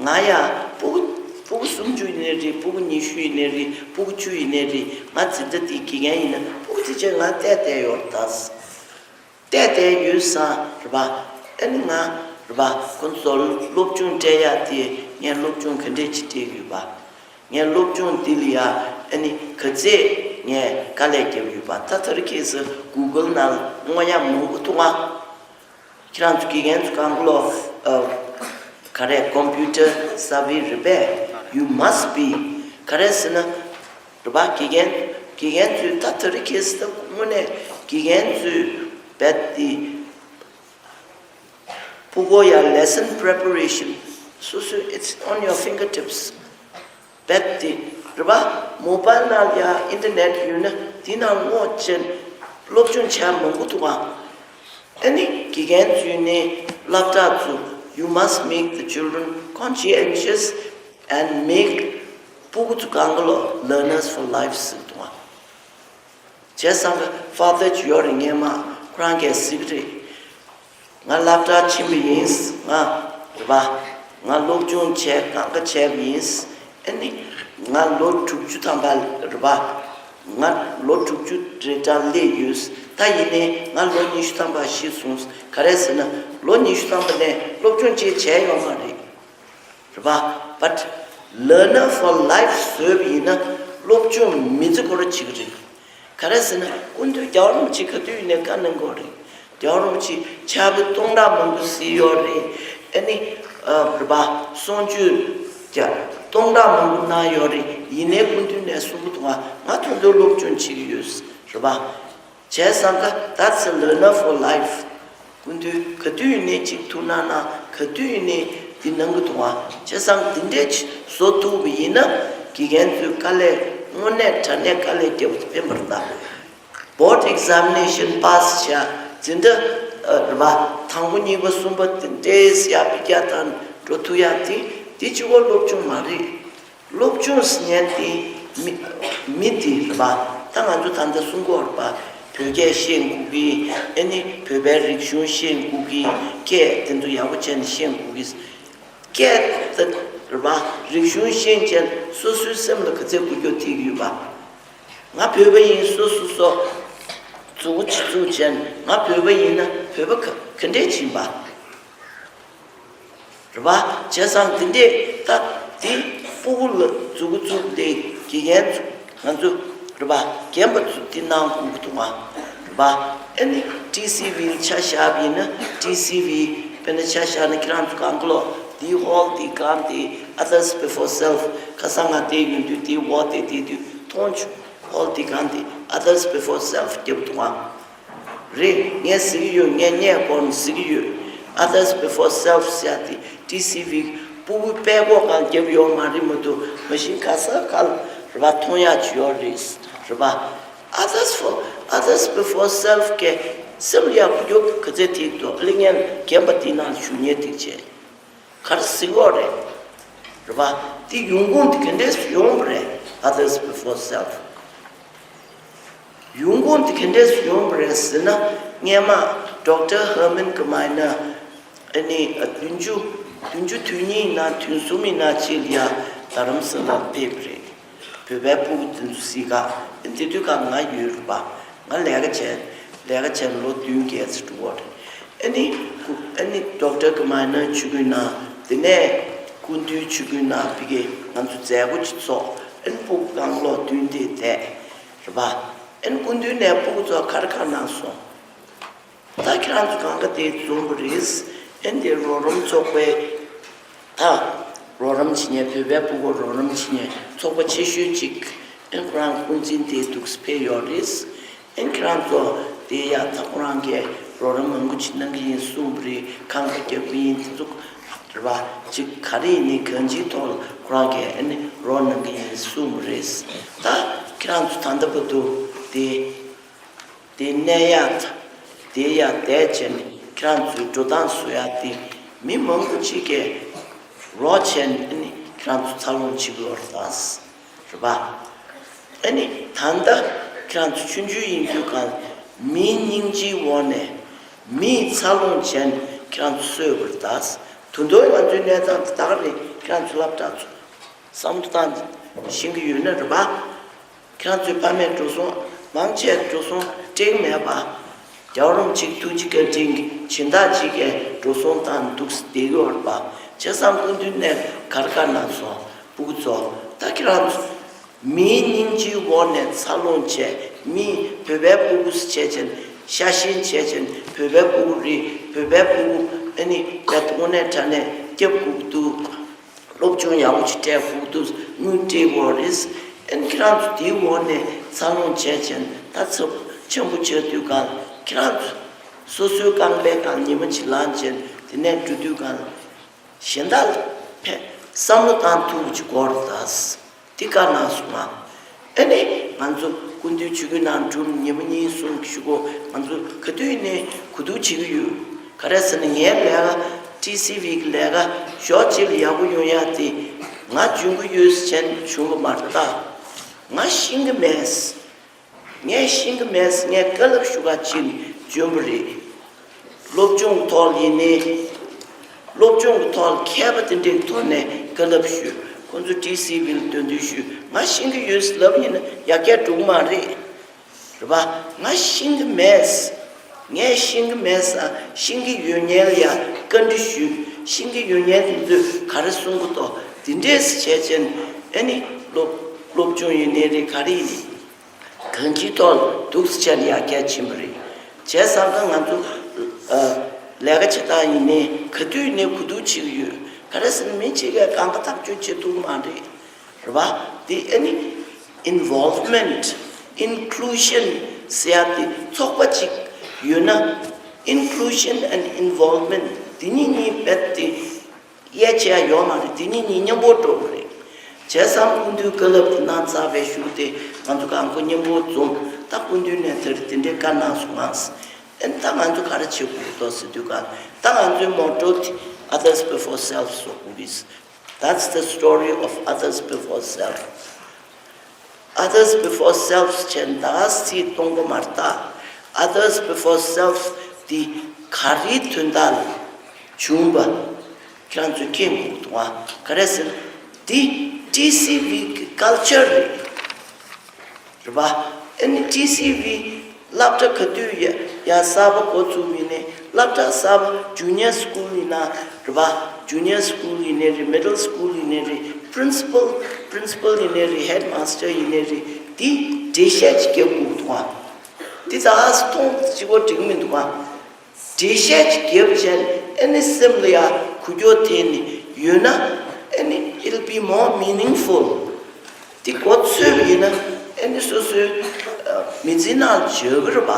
ང་ཡ་ཕྲུ་གུ་ཕྲུ་གུ་སུམ་ཅུ་ཡིན་ནའི་རེད། ཕྲུ་གུ་ཉི་ཤུ་ཡིན་ནའི་རེད། ཕྲུ་གུ་བཅུ་ཡིན་ནའི་རེད། ང་འཛིན་གྲྭ་དེའི་དགེ་རྒན་ཡིན་ན་ཕྲུ་གུ་དེ་ཚོས་ང་བལྟས་བསྡད་ཡོད་རེད་ད། བལྟས་བསྡད་ཡོད་ཙང་རེད་པ། ཨ་ནི་ང་རེད་པ། ཁོ་ཚོ་སློབ་སྦྱོང་སྤྲད་ཡ་དེ་ངས་སློབ་སྦྱོང་ག་འདྲས་ཅིག་སྤྲད་ཡོད་པ། ངས་སློབ་སྦྱོང་འདི་ལ་ཡ་ཨ་ནི་ག་ཚད་ངས་དཀའ་ལས་བརྒྱབ་ཡོད་པ། ད་དེ་རིང་ཁ་སང་གུ་གལ་ནང་དངོས་ཡ་མང་པོ་འདུག་ཨ། ཁྱེད་རང་ཚོ་དགེ་རྒན་ཚོ་གང་ག་ལོ་ཨ་ག་རེ་computer savvy རེད་པས། you must be ག་རེ་ཟེར་ན། རེད་པ། དགེ་རྒན་དགེ་རྒན་ཚོས་ད་དེ་རིང་ཁ་སང་ད་དངོས་གནས་དགེ་རྒན་ཚོས་རྦད་དེ་ཕྲུ་གུ་ཡ་lesson preparation སོ་སོའི་it's on your fingertips རྦད་དེ་རེད་པ། མོ་བཱལ་ནང་ཡ་internet ཡོད་ན་དེ་ནང་སྔོག་བྱས་སློབ་སྦྱོང་བྱས་མང་པོ་འདུག་ཨ། ཨ་ནི་དགེ་རྒན་ཚོས་ནི་སློབ་གྲྭ་ཚོ you must make the children conscientious and make ཕྲུ་གུ་ཚོ་གང་ག་ལོ་learners for life ཟེར་འདུག་ཨ། བྱས་ཙང་གི་ཕ་དར་ཅིག་ཡོད་རེད། སྔོན་མ་ཁོ་རང་གིས་ཟེར་གི་རེད། ང་སློབ་གྲྭ་ཕྱིན་པ་ཡིན། ང་རེད་པ། ང་སློབ་སྦྱོང་བྱས་གང་ག་བྱས་པ་ཡིན། ཨ་ནི་ང་ལོ་དྲུག་ཅུ་ཐམ་པ་རེད་པ། ང་ལོ་དྲུག་ཅུ་རེ་གྲངས་སླེབས་ཡོད། ད་ཡིན་ནའི་ང་ལོ་ཉི་ཤུ་ཐམ་པ་ཤི་སོང་། ག་རེ་ཟེར་ན་ལོ་ཉི་ཤུ་ཐམ་པ་ནས་སློབ་སྦྱོང་ཅིག་བྱས་ཡོད་མ་རེད། རེད་པ། But learner for life བཟོས་པ་ཡིན་ན་སློབ་སྦྱོང་མི་ཚེ་སྐོར་ཅིག་རེད། ག་རེ་ཟེར་ན་སྐུ་མདུན་རྒྱལ་བ་རིན་པོ་ཆེ་ག་དུས་ཡིན་ནའི་བཀའ་གནང་གི་ཡོད་རེད། རྒྱལ་བ་རིན་པོ་ཆེ་ཕྱག་དཔེ་སྟོང་ཕྲག་མང་པོ་གཟིགས་ཡོད་རེད། ཨ་ནི་ཨ་རེད་པ། གསུང་ཆོས་ཀྱང་སྟོང་ཕྲག་མང་པོ་གནང་ཡོད་རེད། ཡིན་ནའི་སྐུ་མདུན་ནས་གསུང་གི་འདུག་ང་ང་ད་དུང་སློབ་སྦྱོང་བྱེད་ཀྱི་ཡོད། རེད་པ། བྱས་ཙང་ག that's a learner for life སྐུ་མདུན་ག་དུས་ཡིན་ནའི་ཅིག་ཐུགས་སྣང་གནང་། ག་དུས་ཡིན་ནའི་འདི་གནང་གི་འདུག་ཨ། བྱས་ཙང་འདི་འདྲས་ཅིག་བཟོ་ཐུབ་པ་ཡིན་ན་དགེ་རྒན་ཚོའི་དཀའ་ལས་དངོས་གནས་དྲང་གནས་དཀའ་ལས་བརྒྱབ་པ་དེ་ཕན་པ་རེད་ད། Board examination pass བྱས་འཛིན་གྲྭ་ཨ་རེད་པ། དང་པོ་གཉིས་པ་གསུམ་པ་དེ་འདྲས་ཡར་འཕེལ་རྒྱས་བཏང་འགྲོ་ཐུབ་ཡག་དེ་དེ་གཅིག་པོ་སློབ་སྦྱོང་མ་རེད། སློབ་སྦྱོང་ཟེར་མཁན་དེ་མི་མི་དེ་རེད་པ། ད་ང་ཚོ་ད་ལྟ་གསུང་གི་ཡོད་རེད་པ། བོད་སྐད་ཤེས་དགོས་ཀྱི། ཨ་ནི་བོད་པའི་རིག་གཞུང་ཤེས་དགོས་ཀྱི། སྐད་དེ་ཚོ་ཡག་པོ་བྱས་ནས་ཤེས་དགོས་ཀྱི། སྐད་དེ་རེད་པ། རིག་གཞུང་ཤེས་བྱས་སོ་སོའི་སེམས་ལ་ག་ཚད་འགུལ་སྐྱོད་ཐེབས་ཀྱི་ཡོད་པ། ང་བོད་པ་ཡིན། སོ་སོ་སོ་མཛུབ་གུ་ཅིག་བཙུགས་བྱས་ང་བོད་པ་ཡིན་ན་བོད་པ་ག་ག་འདྲས་ཅིག་ཡིན་པ། རེད་པ། བྱས་ཙང་འདི་འདྲས་ད་འདི་ཕྲུ་གུ་ལ་མཛུབ་གུ་བཙུགས་ཏེ་དགེ་རྒན་ཚོ་ང་ཚོ་རེད་པ། རྒན་པ་ཚོ་འདི་གནང་དགོས་ཀྱི་འདུག་ཨ། རེད་པ། ཨ་ནི་ཊི་སི་ཝི་ལ་ཆ་བཞག་པ་ཡིན་ན་ཊི་སི་ཝི་དཔེར་ན་ཆ་བཞག་ན་ཁྱེད་རང་ཚོ་གང་ག་ལོ་འདིའི་ཧོལ་འདི་གང་འདི་others before self ཁ་སང་ང་བསྡད་ཡོང་དུས་འདིའི་ཧོལ་དེ་བསྡད་དུས་མཐོང་བྱུང་། ཧོལ་འདི་གང་འདི་others before self རྒྱབ་འདུག་ཨ། རེད། ངས་ཟེར་གྱི་ཡོད། ངས་སྔས་མགོ་ནས་ཟེར་གྱི་ཡོད། Others before self ཟེར་ཡ་དེ་ཊི་སི་ཝི་ཕྲུ་གུ་དཔྲལ་ཀོག་སྒང་རྒྱབ་ཡོད་མ་རེད། མ་གཏོགས་མ་གཞི་ག་ས་ག་ལ་རེད་པ། མཐོང་ཡག་ཅིག་ཡོད་རེད། རེད་པ། Others for others before self གི་སེམས་ལ་ཡག་པོ་རྒྱུག་ག་ཚད་ཐིག་ཏོ་ཨ་ལེ་ངན་རྒན་པ་དེའི་ནང་ཞུ་ཉེ་ཐིག་བྱས། ག་རེ་ཟེར་གྱི་ཡོད་རེད། རེད་པ། དེ་ཡོང་ཁུངས་དེ་ག་འདྲས་སུ་ཡོང་བ་རེད། Others before self ཡོང་ཁུངས་དེ་ག་འདྲས་སུ་ཡོང་བ་རེད་ཟེར་ན། སྔོན་མ་ཌོག་ཊར་ཧར་མན་གི་མ་ཡིན་ན་ཨ་ནི་བདུན་ཅུ་བདུན་ཅུ་དོན་གཉིས་ཡིན་ན་དོན་གསུམ་ཡིན་ན་ཅིག་ལ་ཡ་རྡ་རམ་ས་ལར་ཕེབས་པ་རེད། བོད་པའི་ཕྲུ་གུ་དེ་ཚོ་གཟིགས་ག་དེ་དུས་ཀ་ང་ཡོད་རེད་པ། ང་ལས་ཀ་བྱས་ལས་ཀ་བྱས་ལོ་བདུན་བརྒྱད་ཙམ་འགྲོ་གི་རེད། ཨ་ནི་ཨ་ནི་ཌོག་ཊར་གི་མ་ནི་ཆུ་ཀུན་ན་དེ་ནས་སྐུ་མདུན་ཆུ་ཀུན་ན་བི་གེ་ང་ཚོ་མཛད་སྒོ་ཅིག་ཚོགས། ཨ་ནི་སྤུ་གུ་རྐང་ལོ་བདུན་དེ་བསྡད་རེད་པ། ཨ་ནི་སྐུ་མདུན་ནས་སྤུ་གུ་ཚོ་ག་རེ་ག་གནང་སོང་། ད་ཁྱེད་རང་ཚོ་གང་ག་དེ་འཛོམས་པ་རེད། ཨ་ནི་དེ་རོགས་རམ་ཚོགས་པའི་ད་རོགས་རམ་བྱེད་མཁན་བོད་པའི་སྤུ་གུ་རོགས་རམ་བྱེད་མཁན་ཚོགས་པ་ཆེ་ཤོས་ཅིག་ཨེ་ཁོ་རང་ཀུན་འཛིན་དེ་འདུག་སེ་ཕེབས་ཡོད་རེད། ཨེ་ཁྱེད་རང་ཚོ་དེ་ཡ་ད་ཁོ་རང་གིས་རོགས་རམ་མང་པོ་ཅིག་གནང་གི་ཡིན་གསུངས་པ་རེད། ཁང་པ་རྒྱག་གི་ཡིན་དེ་ཚོ་རེད་པ། ཅིག་ག་རེ་ཡིན་ནའི་གང་ཅིའི་ཐོག་ལ་ཁོ་རང་གིས་ཨེ་ནི་རོགས་གནང་གི་ཡིན་གསུངས་པ་རེད། ད་ཁྱེད་རང་ཚོ་ད་ལྟ་བར་དུ་དེ་དེ་གནས་ཡག་དེ་ཡ་བསྡད་བྱས་ནས་ཁྱེད་རང་ཚོའི་འགྲོ་སྟངས་བཟོ་ཡག་དེ་མི་མང་པོ་ཅིག་གིས་རོགས་བྱས་ནས་ཨ་ནི་ཁྱེད་རང་ཚོ་འཚར་ལོངས་བྱེད་དགོས་པ་རེད་ད། རེད་པ། ཨ་ནི་ད་ལྟ་ཁྱེད་རང་ཚོ་ཆུང་ཆུང་ཡིན་དུས་གང་མིའི་སྙིང་རྗེའི་འོག་ནས་མིའི་འཚར་ལོངས་བྱས་ནས་ཁྱེད་རང་ཚོ་གསོས་པ་རེད་ད། ད་དུང་ང་ཚོའི་གནས་སྟངས་དེ་ད་ག་རེད། ཁྱེད་རང་ཚོ་སློབ་གྲྭ་ཚོ་བསམ་བློ་བཏང་ཤེས་ཀྱི་ཡོད་ན་རེད་པ། ཁྱེད་རང་ཚོའི་ཕ་མས་འགྲོ་སོང་མང་ཆེ་འགྲོ་སོང་སྤྲད་མེད་པ། རྒྱལ་བ་རིན་པོ་ཆེའི་ཐུགས་རྗེ་བཀའ་དྲིན་གྱིས་སྦྱིན་བདག་ཅིག་གིས་འགྲོ་སོང་བཏང་འདུག་སེ་བསྡད་ཡོད་རེད་པ། བྱས་ཙང་སྐུ་མདུན་ནས་ག་རེ་ག་གནང་སོང་། སྤུ་གུ་ཚོ་ད་ཁྱེད་རང་ཚོ་མིའི་སྙིང་རྗེའི་འོག་ནས་འཚར་ལོངས་བྱས། མི་བོད་པའི་སྤུ་གུ་བྱས་ཙང་ཤ་ཞེན་བྱས་ཙང་བོད་པའི་སྤུ་གུ་རེད། བོད་པའི་སྤུ་གུ་ཨ་ནི་ཡ་དངོས་གནས་དྲང་གནས་སྐྱབས་དགོས་ཀྱི་འདུག་སློབ་སྦྱོང་ཡག་པོ་ཅིག་སྤྲད་དགོས་འདུག་དངུལ་སྤྲད་དགོས་རེད། ཨ་ནི་ཁྱེད་རང་ཚོ་དེའི་འོག་ནས་འཚར་ལོངས་བྱས་ཙང་ད་ཚབས་ཆེན་པོ་ཆགས་དུས་གང་ཁྱེད་རང་ཚོ་སོ་སོའི་རྐང་པའི་སྒང་ཉི་མ་གཅིག་ལངས་ཙང་དེ་ནས་འགྲོ་དུས་གང་གཞན་དག་ལ་ཕན་བསམ་བློ་བཏང་ཐུབ་པ་ཅིག་དགོས་རེད་ད། འདི་བཀའ་གནང་སོང་ང་། ཨ་ནི་ང་ཚོ་སྐུ་མདུན་ཆུ་ཀུན་ནང་འགྲོ་ཉི་མ་གཉིས་གསུམ་གྱི་གཞུག་གུ་ང་ཚོ་ག་དུས་ནས་གོ་བསྡུར་བྱེད་ཀྱི་ཡོད། ག་རེ་ཟེར་ན་ངའི་ལས་ཀ་ཊི་སི་ཝི་གི་ལས་ཀ་ཕྱོགས་གཅིག་ལ་ཡག་པོ་ཡོང་ཡག་དེ་ང་འཇོན་གྱི་ཡོད་ཟེར་བྱས་ནས་བྱུང་གི་མ་རེད་ད། ང་ཤེས་ཀྱི་མེད། ངས་ཤེས་ཀྱི་མེད། ངས་བཀའ་སློབ་ཞུ་ག་ཕྱིན་བྱོན་པ་རེད། སློབ་སྦྱོང་གི་ཐོག་ཡིན་ནའི། སློབ་སྦྱོང་གི་ཐོག་མཁས་པ་དེ་འདྲའི་ཐོག་ནས་བཀའ་སློབ་ཞུས། ཁོང་ཚོ་ཊི་སི་ཝི་ལ་འདོན་འདོན་ཞུས། ང་ཤེས་ཀྱི་ཡོད་ལབ་ཡིན་ན་ཡར་རྒྱས་འགྲོ་གི་མ་རེད། རེད་པ། ང་ཤེས་ཀྱི་མེད། ངས་ཤེས་ཀྱི་མེད་ས་ཤེས་ཀྱི་ཡོད་མཁན་ལ་ཡང་བཀའ་འདྲི་ཞུས། ཤེས་ཀྱི་ཡོད་མཁན་དེ་ཚོས་ག་རེ་གསུང་གི་འདུག་དེ་འདྲས་བྱས་བྱས་ནས་ཨ་ནི་སློབ་སློབ་སྦྱོང་ཡིན་ནའི་རེད། ག་རེ་ཡིན་ནའི། གང་ཅིའི་ཐོག་འདུག་སེ་བྱས་ནས་ཡར་རྒྱས་ཕྱིན་པ་རེད། བྱས་ཙང་ད་ང་ཚོ་ཨ་ལས་ཀ་བྱེད་སྟངས་ཡིན་ནའི་ག་དུས་ནས་གོ་བསྡུར་བྱེད་ཀྱི་ཡོད། ག་རེ་ཟེར་ན་མི་གཅིག་གིས་གང་ག་ཐག་གཅོད་བྱེད་ཐུབ་ཀྱི་མ་རེད། རེད་པ། དེ་ཨ་ནི་involvement, inclusion ཟེར་ཡག་དེ་ཚོགས་པ་གཅིག་ཡོད་ན། Inclusion and involvement དེ་གཉིས་གཉིས་རྦད་དེ་དབྱེ་བྱེད་ཡག་ཡོད་མ་རེད། དེ་གཉིས་གཉིས་མཉམ་པོ་འགྲོ་གི་རེད། བྱས་ཙང་སྐུ་མདུན་བཀའ་སློབ་དེ་གནང་ཚར་བའི་གཞུག་དེ་ང་ཚོ་གང་གོ་མཉམ་པོ་འཛོམས། ད་སྐུ་མདུན་ནས་དེར་དེ་འདྲའི་བཀའ་གནང་སོང་ང་། ཨ་ནི་ད་ང་ཚོ་ག་རེ་བྱེད་དགོས་འདུག་ཟེར་དུས་ག་ད་ང་ཚོའི་motto དེ་Others Before Self བཟོ་དགོས་རེད། That's the story of others before self. Others before self བྱས་ན་ད་ག་སེ་གཏོང་གི་མ་རེད་ད། Others before self དེ་ག་རེའི་དོན་དག་ལ་བྱུང་བ་ཁྱེད་རང་ཚོས་མཁྱེན་དགོས་འདུག་ཨ། ག་རེ་ཟེར་ན་འདི་ཊི་སི་ཝི་གི་ཀལ་ཅར་རེད། རེད་པ། ཨ་ནི་ཊི་སི་ཝི་སློབ་གྲྭ་ག་དུས་ཡ་ཡ་གསར་པ་འགོ་བཙུགས་ཡིན་ནའི་སློབ་གྲྭ་གསར་པ་junior school ཡིན་ན་རེད་པ། Junior school ཡིན་ནའི་རེད། Middle school ཡིན་ནའི་རེད། Principal Principal ཡིན་ནའི་རེད། Headmaster ཡིན་ནའི་རེད། དེ་འགྲེལ་བཤད་ཅིག་རྒྱབ་དགོས་འདུག་ཨ། དེ་ད་ཧ་སི་མཐོང་གཅིག་པོ་འགྲིག་མི་འདུག་ཨ། འགྲེལ་བཤད་ཅིག་རྒྱབ་བྱས་ཨ་ནི་སེམས་ལ་ཡ་འགུལ་སྐྱོད་ཐེབས་ནས་ཡོད་ན་ཨ་ནི་it'll be more meaningful དེ་གོ་ཚོད་ཡིན་ན་ཨ་ནི་སོ་སོའི་ཨ་མི་ཚེའི་ནང་ལ་འཇོག་གི་རེད་པ།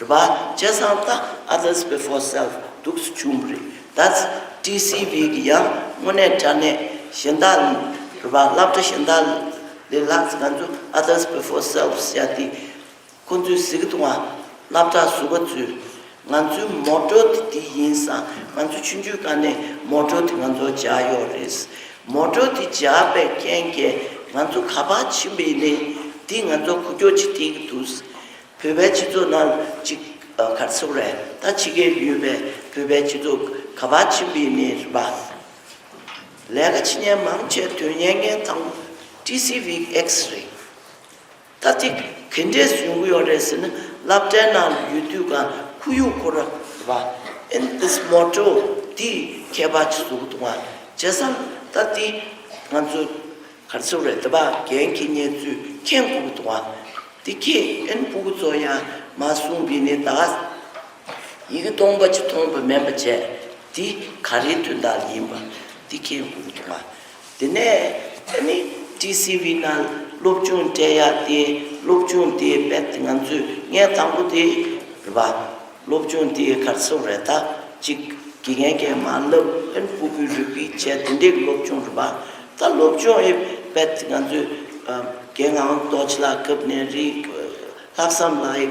རེད་པ། བྱས་ཙང་ད་others before self འདུག་སེ་བྱུང་བ་རེད། ད་ཊི་སི་ཝི་གི་ཡང་དངོས་གནས་དྲང་གནས་གཞན་དག་ལ་རེད་པ། སློབ་གྲྭ་གཞན་དག་ལས་ལྷག་ཙམ་ང་ཚོ་others before self ཟེར་ཡ་དེ། ཁོང་ཚོས་གཟིགས་འདུག་ཨ། སློབ་གྲྭ་ཟུར་པ་ཚོས་ང་ཚོའི་motto དེ་འདི་ཡིན་ཙང་ང་ཚོ་ཆུང་ཆུང་སྒང་ནས་motto དེ་ང་ཚོ་སྦྱར་ཡོད་རེད། Motto དེ་སྦྱར་བའི་རྐྱེན་གྱིས་ང་ཚོ་ག་པར་ཕྱིན་པ་ཡིན་ནའི་འདི་ང་ཚོ་འགུལ་སྐྱོད་ཅིག་ཐེབས་ཀྱི་འདུག་བོད་པའི་སྤྱི་ཚོགས་ནང་ཅིག་ག་རེ་ཟེར་དགོས་རེད། ད་ཕྱི་རྒྱལ་ཡོད་པའི་བོད་པའི་སྤྱི་ཚོགས་ག་པར་ཕྱིན་པ་ཡིན་ནའི་རེད་པ། ལས་ཀ་བྱེད་མཁན་མང་ཆེ་དོན་གཉེར་མཁན་དང་ཊི་སི་ཝི་ཨེག་སི་རེད། ད་དེ་ག་འདྲས་ཡོང་གི་ཡོད་རེད་ཟེར་ན་སློབ་གྲྭའི་ནང་ལ་ཡོད་དུས་ག་ཁོར་ཡུག་ཁོ་ར་རེད་པ། in this motto འདི་ཁྱད་པར་ཅིག་བཟོ་གི་འདུག་ག་བྱས་ཙང་ད་འདི་ང་ཚོ་ག་རེ་ཟེར་དགོས་རེད། ད་འགན་འཁྱེར་མཁན་ཚོས་མཁྱེན་དགོས་ཀྱི་འདུག་ག་འདི་ཁྱེད་ཨན་ཕྲུ་གུ་ཚོ་ཡང་མ་གསུངས་པ་ཡིན་ནའི་ད་ཡི་གེ་སྟོང་པ་ཅིག་མཐོང་བ་མིན་པ་བྱས། འདི་ག་རེའི་དོན་དག་ཡིན་པ་འདི་མཁྱེན་དགོས་ཀྱི་འདུག་ག་དེ་ནས་ཨ་ནི་ཊི་སི་ཝི་ནང་སློབ་སྦྱོང་སྤྲད་ཡག་དེ། སློབ་སྦྱོང་དེ་རྦད་དེ་ང་ཚོས་ངས་དང་པོ་དེ་རེད་པ། སློབ་སྦྱོང་དེ་ག་རེ་ཟེར་དགོས་རེད། ད་ཅིག་དགེ་རྒན་གྱིས་མར་བསླབ། ཨན་ཕྲུ་གུས་རེ་པིཊ་བྱས། དེ་འདྲའི་སློབ་སྦྱོང་རེད་པ། ད་སློབ་སྦྱོང་ཨེ་རྦད་དེ་ང་ཚོས་ཨ་རྒན་ངག་དབང་རྡོ་རྗེ་ལགས་སྐབས་ནས་རེད། ལྷག་བསམ་ལགས་ཨེ་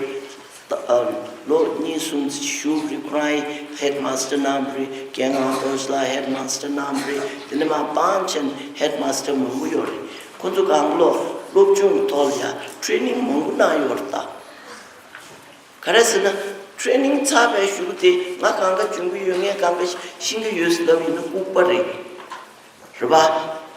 ད་ཨ་ལོ་གཉིས་གསུམ་བཞུགས་རེད། ཁོ་རང་ཧེཌ་མ་སི་ཊར་གནང་བ་རེད། རྒན་ངག་དབང་རྡོ་རྗེ་ལགས་ཧེཌ་མ་སི་ཊར་གནང་བ་རེད། དེ་ནས་མར་སྤང་ཆེན་ཧེཌ་མ་སི་ཊར་མང་པོ་ཡོད་རེད། ཁོ་ཚོ་གང་ལོ་སློབ་སྦྱོང་གི་ཐོག་ལ་ཡང་ཊི་རེ་ནིང་མང་པོ་གནང་ཡོད་རེད་ད། ག་རེ་ཟེར་ན་ཊི་རེ་ནིང་ཚར་བའི་གཞུག་དེ་ང་གང་ག་འཇོན་གི་ཡོད། ངས་གང་ག་ཤེས་ཀྱི་ཡོད་ཟེར་ལབ་ཡིན་ན་ལྐུགས་པ་རེད། རེད་པ།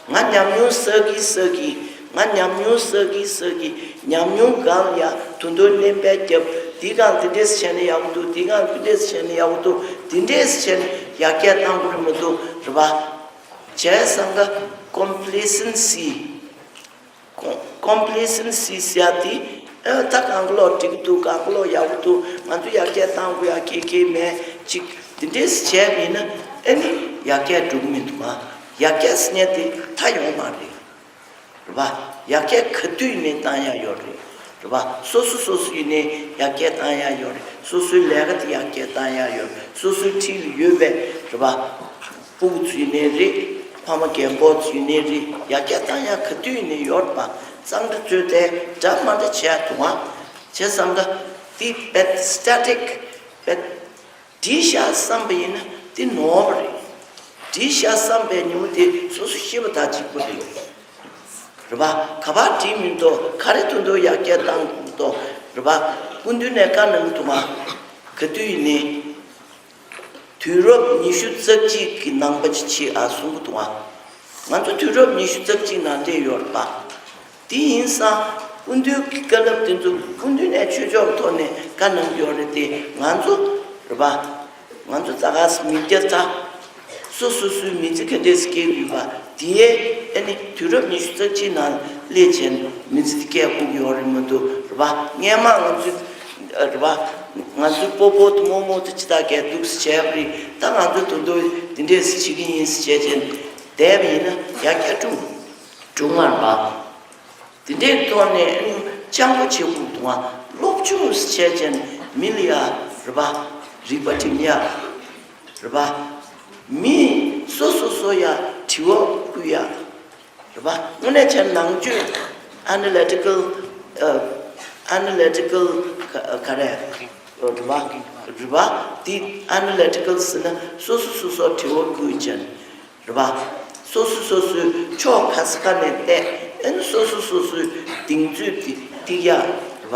ང་ཉམས་མྱོང་བསགས་ཀྱིན་བསགས་ཀྱིན། ང་ཉམས་མྱོང་བསགས་ཀྱིན་བསགས་ཀྱིན། ཉམས་མྱོང་སྒང་ལ་ཡ་དུ་འདོན་ལེན་པས་རྒྱབ། འདི་སྒང་འདི་འདྲས་བྱས་ན་ཡག་པོ་འདུག་འདི་སྒང་འདི་འདྲས་བྱས་ན་ཡག་པོ་འདུག་འདི་འདྲས་བྱས་ན་ཡར་རྒྱས་གཏང་དགོས་རེད་མ་གཏོགས། རེད་པ། བྱས་ཙང་ཀ་ཀོམ་པི་ལེ་སེན་སི། ཀོམ་པི་ལེ་སེན་སི་ཟེར་ཡ་དེ། ཨ་ད་གང་ག་ལོག་འགྲིག་གི་འདུག་གང་ག་ལོག་ཡག་པོ་འདུག་ང་ཚོ་ཡར་རྒྱས་གཏང་དགོས་ཡ་གང་གང་མེད་ཅིག་དེ་འདྲས་བྱས་པ་ཡིན་ན་ཨ་ནི་ཡར་རྒྱས་འགྲོ་གི་མི་འདུག་ག་ཡར་རྒྱས་ཟེར་མཁན་དེ་ད་ཡོང་མ་རེད། རེད་པ། ཡར་རྒྱས་ག་དུས་ནས་གཏང་ཡ་ཡོད་རེད། རེད་པ། སོ་སོ་སོ་སོ་ཡིན་ནའི་ཡར་རྒྱས་གཏང་ཡ་ཡོད་རེད། སོ་སོའི་ལས་ཀ་དེ་ཡར་རྒྱས་གཏང་ཡ་ཡོད་རེད། སོ་སོའི་འཁྲིས་ལ་ཡོད་པའི་རེད་པ། སྤུ་གུ་ཚོ་ཡིན་ནའི་རེད། ཕ་མ་རྒན་གོག་ཚོ་ཡིན་ནའི་རེད། ཡར་རྒྱས་གཏང་ཡ་ག་དུས་ཡིན་ནའི་ཡོད་རེད་པ། གཙང་སྦྲ་བཟོས་ཏེ་འདྲ་མ་འདྲ་བྱས་འདུག་ག་བྱས་ཙང་ཀ་དེ་རྦད་སི་ཊེ་ཊིག་རྦད་བྲིས་བཞག་བསམ་པ་ཡིན་ན་དེ་ནོར་བ་རེད། བྲིས་བཞག་བསམ་པའི་ཉིན་མོ་དེ་སོ་སོ་ཤི་བ་དང་གཅིག་པ་རེད། རེད་པ། ག་པར་བྲིས་མི་འདུག་ག་རེ་དོན་དུ་ཡར་རྒྱས་གཏང་དགོས་འདུག་རེད་པ། སྐུ་མདུན་ནས་བཀའ་གནང་འདུག་ག་ག་དུས་ཡིན་ནའི། དུས་རབས་ཉི་ཤུ་རྩ་གཅིག་གི་ནང་པ་ཅིག་བྱེད་ཨ་གསུང་གི་འདུག་ག་ང་ཚོ་དུས་རབས་ཉི་ཤུ་རྩ་གཅིག་ནང་བསྡད་ཡོད་རེད་པ། དེ་ཡིན་ཙང་སྐུ་མདུན་གྱི་བཀའ་སློབ་དེ་ཚོ་སྐུ་མདུན་ནས་ཆོས་ཕྱོགས་ཐོག་ནས་བཀའ་གནང་གི་ཡོད་རེད་དེ། ང་ཚོ་རེད་པ། ང་ཚོ་ཙ་ག་སི་མི་སྐྱ་ཚ། སོ་སོ་སོའི་མི་ཚེ་ག་འདྲས་སྐྱེལ་དགོས་པ་དེ་ཨེ་ནི་དུས་རབས་ཉི་ཤུ་རྩ་གཅིག་ནང་སླེབས་བྱས་མི་ཚེ་དེ་སྐྱེལ་དགོས་ཀྱི་ཡོད་རེད་མ་གཏོགས། རེད་པ། སྔན་མ་ང་ཚོའི་རེད་པ། ང་ཚོའི་སྤོ་བོ་དང་རྨོ་མོ་དང་ཅི་ད་གས་འདུག་སེ་བྱས་པ་རེད། ད་ང་ཚོ་དོན་དུ་འདི་འདྲས་སེ་བྱེད་ཀྱི་ཡིན་ཟེར་བྱས་བྱས་བསྡད་པ་ཡིན་ན་ཡར་རྒྱས་འགྲོ་འགྲོ་ངར་པ། དེ་འདྲའི་ཐོག་ནས་སྤྱང་པོ་བྱེད་དགོས་འདུག་ག་སློབ་སྦྱོང་བྱས་ཅན་མི་ལ་ཡ་རེད་པ། རིག་པ་སྒྲིམ་ཡ་རེད་པ། མི་སོ་སོ་སོ་ཡ་དྲི་བ་བསྐུལ་ཡ་རེད་པ། དངོས་གནས་བྱས་ན་ནང་ཆོས་ཨ་ན་ལི་ཊི་ཀལ་ཨ་ན་ལི་ཊི་ཀལ་ག་རེ་རེད་པ། རེད་པ། དེ་ཨ་ན་ལི་ཊི་ཀལ་ཟེར་ན་སོ་སོ་སོ་སོ་དྲི་བ་བསྐུལ་ཅན། རེད་པ། སོ་སོ་སོ་སོའི་ཕྱོགས་ག་ས་ག་ནས་བལྟས། ཨན་སོ་སོ་སོ་སོའི་གདེང་ཚོད་དེ་ཏིག་ཡ་རེད་པ།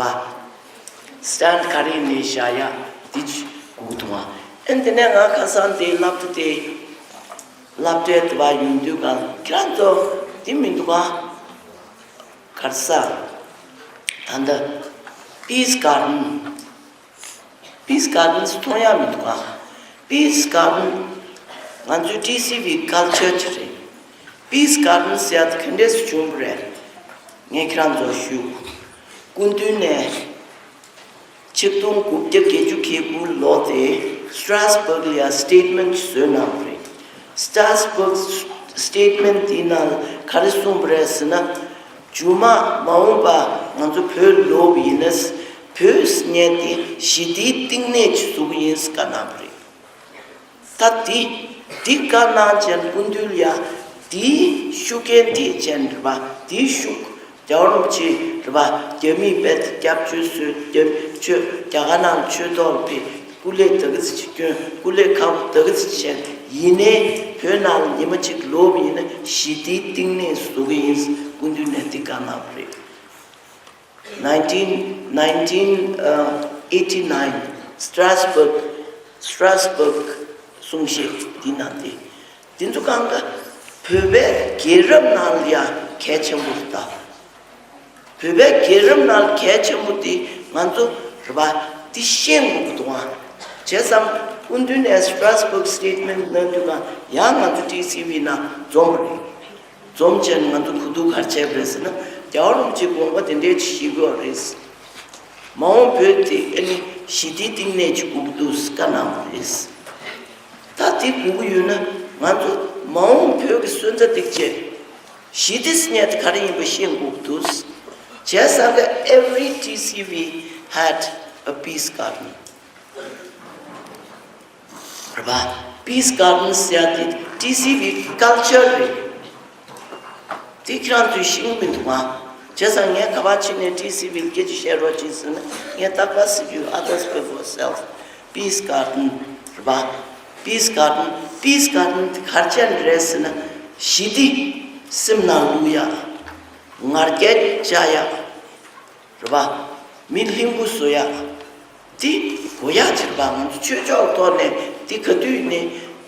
སི་ཊེན་ཌི་ག་རེ་ནས་བཞག་ཡ་དེ་ཅིག་དགོས་འདུག་ག་ཨན་དེ་ནས་ང་ཁ་སང་དེ་སློབ་གྲྭ་དེ་སློབ་གྲྭའི་དེ་བ་ཡོང་དུས་གང་ཁྱེད་རང་ཚོ་དེ་མི་འདུག་ག་ག་རེ་ཟ། ད་ལྟ་པིས་གར་ཌེན། པིས་གར་ཌེན་མཐོང་ཡ་མི་འདུག་ག་པིས་གར་ཌེན་ང་ཚོའི་ཊི་སི་ཝི་ཀལ་ཅར་ཅིག་རེད། པིས་གར་ཌེན་ཟེར་ཡ་དེ་ག་འདྲས་སེ་བྱུང་བ་རེད། ངས་ཁྱེད་རང་ཚོར་ཞུ། སྐུ་མདུན་ནས་ཆིག་སྟོང་དགུ་བརྒྱ་བརྒྱད་ཅུ་གྱ་དགུ་ལོ་དེ་སི་ཊྲཱ་སི་བྷག་ལ་ཡ་སི་ཊེཊ་མེན་ཊི་བཟོས་གནང་བ་རེད། སི་ཊྲཱ་སི་བྷག་སི་ཊེཊ་མེན་ཊི་དེའི་ནང་ག་རེ་གསུངས་པ་རེད་ཟེར་ན། མཇུག་མ་མ་འོངས་པ་ང་ཚོ་བོད་ལོག་པ་ཡིན་ན། བོད་ཟེར་མཁན་དེ་ཞི་བདེའི་བསྟི་གནས་ཅིག་བཟོ་གི་ཡིན་ཟེར་བཀའ་གནང་བ་རེད། ད་དེ་དེ་བཀའ་གནང་བྱས་སྐུ་མདུན་ལ་ཡ་དེའི་ཤུགས་རྐྱེན་ཐེབས་བྱས་རེད་པ། དེའི་ཤུགས་རྒྱལ་བ་རིན་པོ་ཆེ་རེད་པ། རྒྱ་མིས་རྦད་དེ་སྐྱབས་བཅོལ་བཟོས། རྒྱ་ཆོས་རྒྱ་གར་ནང་ཆོས་ཐོག་ལ་ཕེབས། སྐུ་ལས་ད་ག་ཚོད་ཅིག་བསྐྱོན། སྐུ་ལས་ཁག་པོ་ད་ག་ཚོད་ཅིག་བྱས། ཡིན་ནའི་བོད་ནང་ལ་ཉི་མ་གཅིག་ལོག་པ་ཡིན་ན་ཞི་བདེའི་བསྟི་གནས་བཟོ་གི་ཡིན་ཟེར་སྐུ་མདུན་ནས་འདི་བཀའ་གནང་བ་རེད། nineteen nineteen eighty nine Strasbourg Strasbourg གསུང་བཤད་འདི་གནང་སྟེ། འདི་ཚོ་གང་ག་བོད་པའི་རྒྱལ་རབས་ནང་ལ་ཡང་གལ་ཆེན་པོ་རེད་ད། བོད་པའི་རྒྱལ་རབས་ནང་གལ་ཆེན་པོ་དེ་ང་ཚོ་རེད་པ། འདི་ཤེས་དགོས་ཀྱི་འདུག་ཨ། བྱས་ཙང་ སྐུ་མདུན་ནས་Strasbourg statement་གནང་དུས་ན་ཡང་ང་ཚོ་ཊི་སི་ཝི་ནང་འཛོམས་པ་རེད། འཛོམས་བྱས་ནས་ང་ཚོ་གོ་བསྡུར་ག་རེ་བྱས་པ་རེད་ཟེར་ན། རྒྱལ་བ་རིན་པོ་ཆེའི་དགོངས་པ་དེ་འདྲའི་ཅིག་བཞེས་དགོས་རེད། མ་འོངས་བོད་དེ་ཨ་ནི་ཞི་བདེའི་སྟེང་ནས་ཅིག་དགོས་ཀྱི་འདུག་བཀའ་གནང་བ་རེད། ད་དེ་དགོས་ཀྱི་ཡོད་ན་ང་ཚོ་མ་འོངས་བོད་ཀྱི་སོན་རྩ་འདི་བྱས། ཞི་བདེ་ཟེར་མཁན་དེ་ག་རེ་ཡིན་པ་ཤེས་དགོས་ཀྱི་འདུག་བྱས་ཙང་ཀ་every T C V had a peace garden། རེད་པ། Peace Garden་ཟེར་ཡ་དེ་ཊི་སི་ཝི་ཀལ་ཅར་རེད། དེ་ཁྱེད་རང་ཚོས་ཤེས་ཀྱི་མི་འདུག་ཨ། བྱས་ཙང་ངས་ག་པར་ཕྱིན་ནས་ཊི་སི་ཝི་ལ་སྐད་ཆ་བཤད་རོགས་གྱིས་ཟེར་ན། ངས་རྟག་པར་ཟེར་རྒྱུ། Others before self, peace garden། རེད་པ། Peace Garden, peace garden་དེ་ག་རེ་བྱས་ནས་རེད་ཟེར་ན། ཞི་བདེ་སེམས་ནང་བླུག་ཡ། ང་རྒྱལ་བཅག་ཡ། རེད་པ། མི་ལྷུན་པོ་བཟོ་ཡ། འདི་གོ་ཡག་ཅིག་རེད་པ། ང་ཚོ་ཆོས་ཕྱོགས་ཐོག་ནས་འདི་ག་དུས་ནས་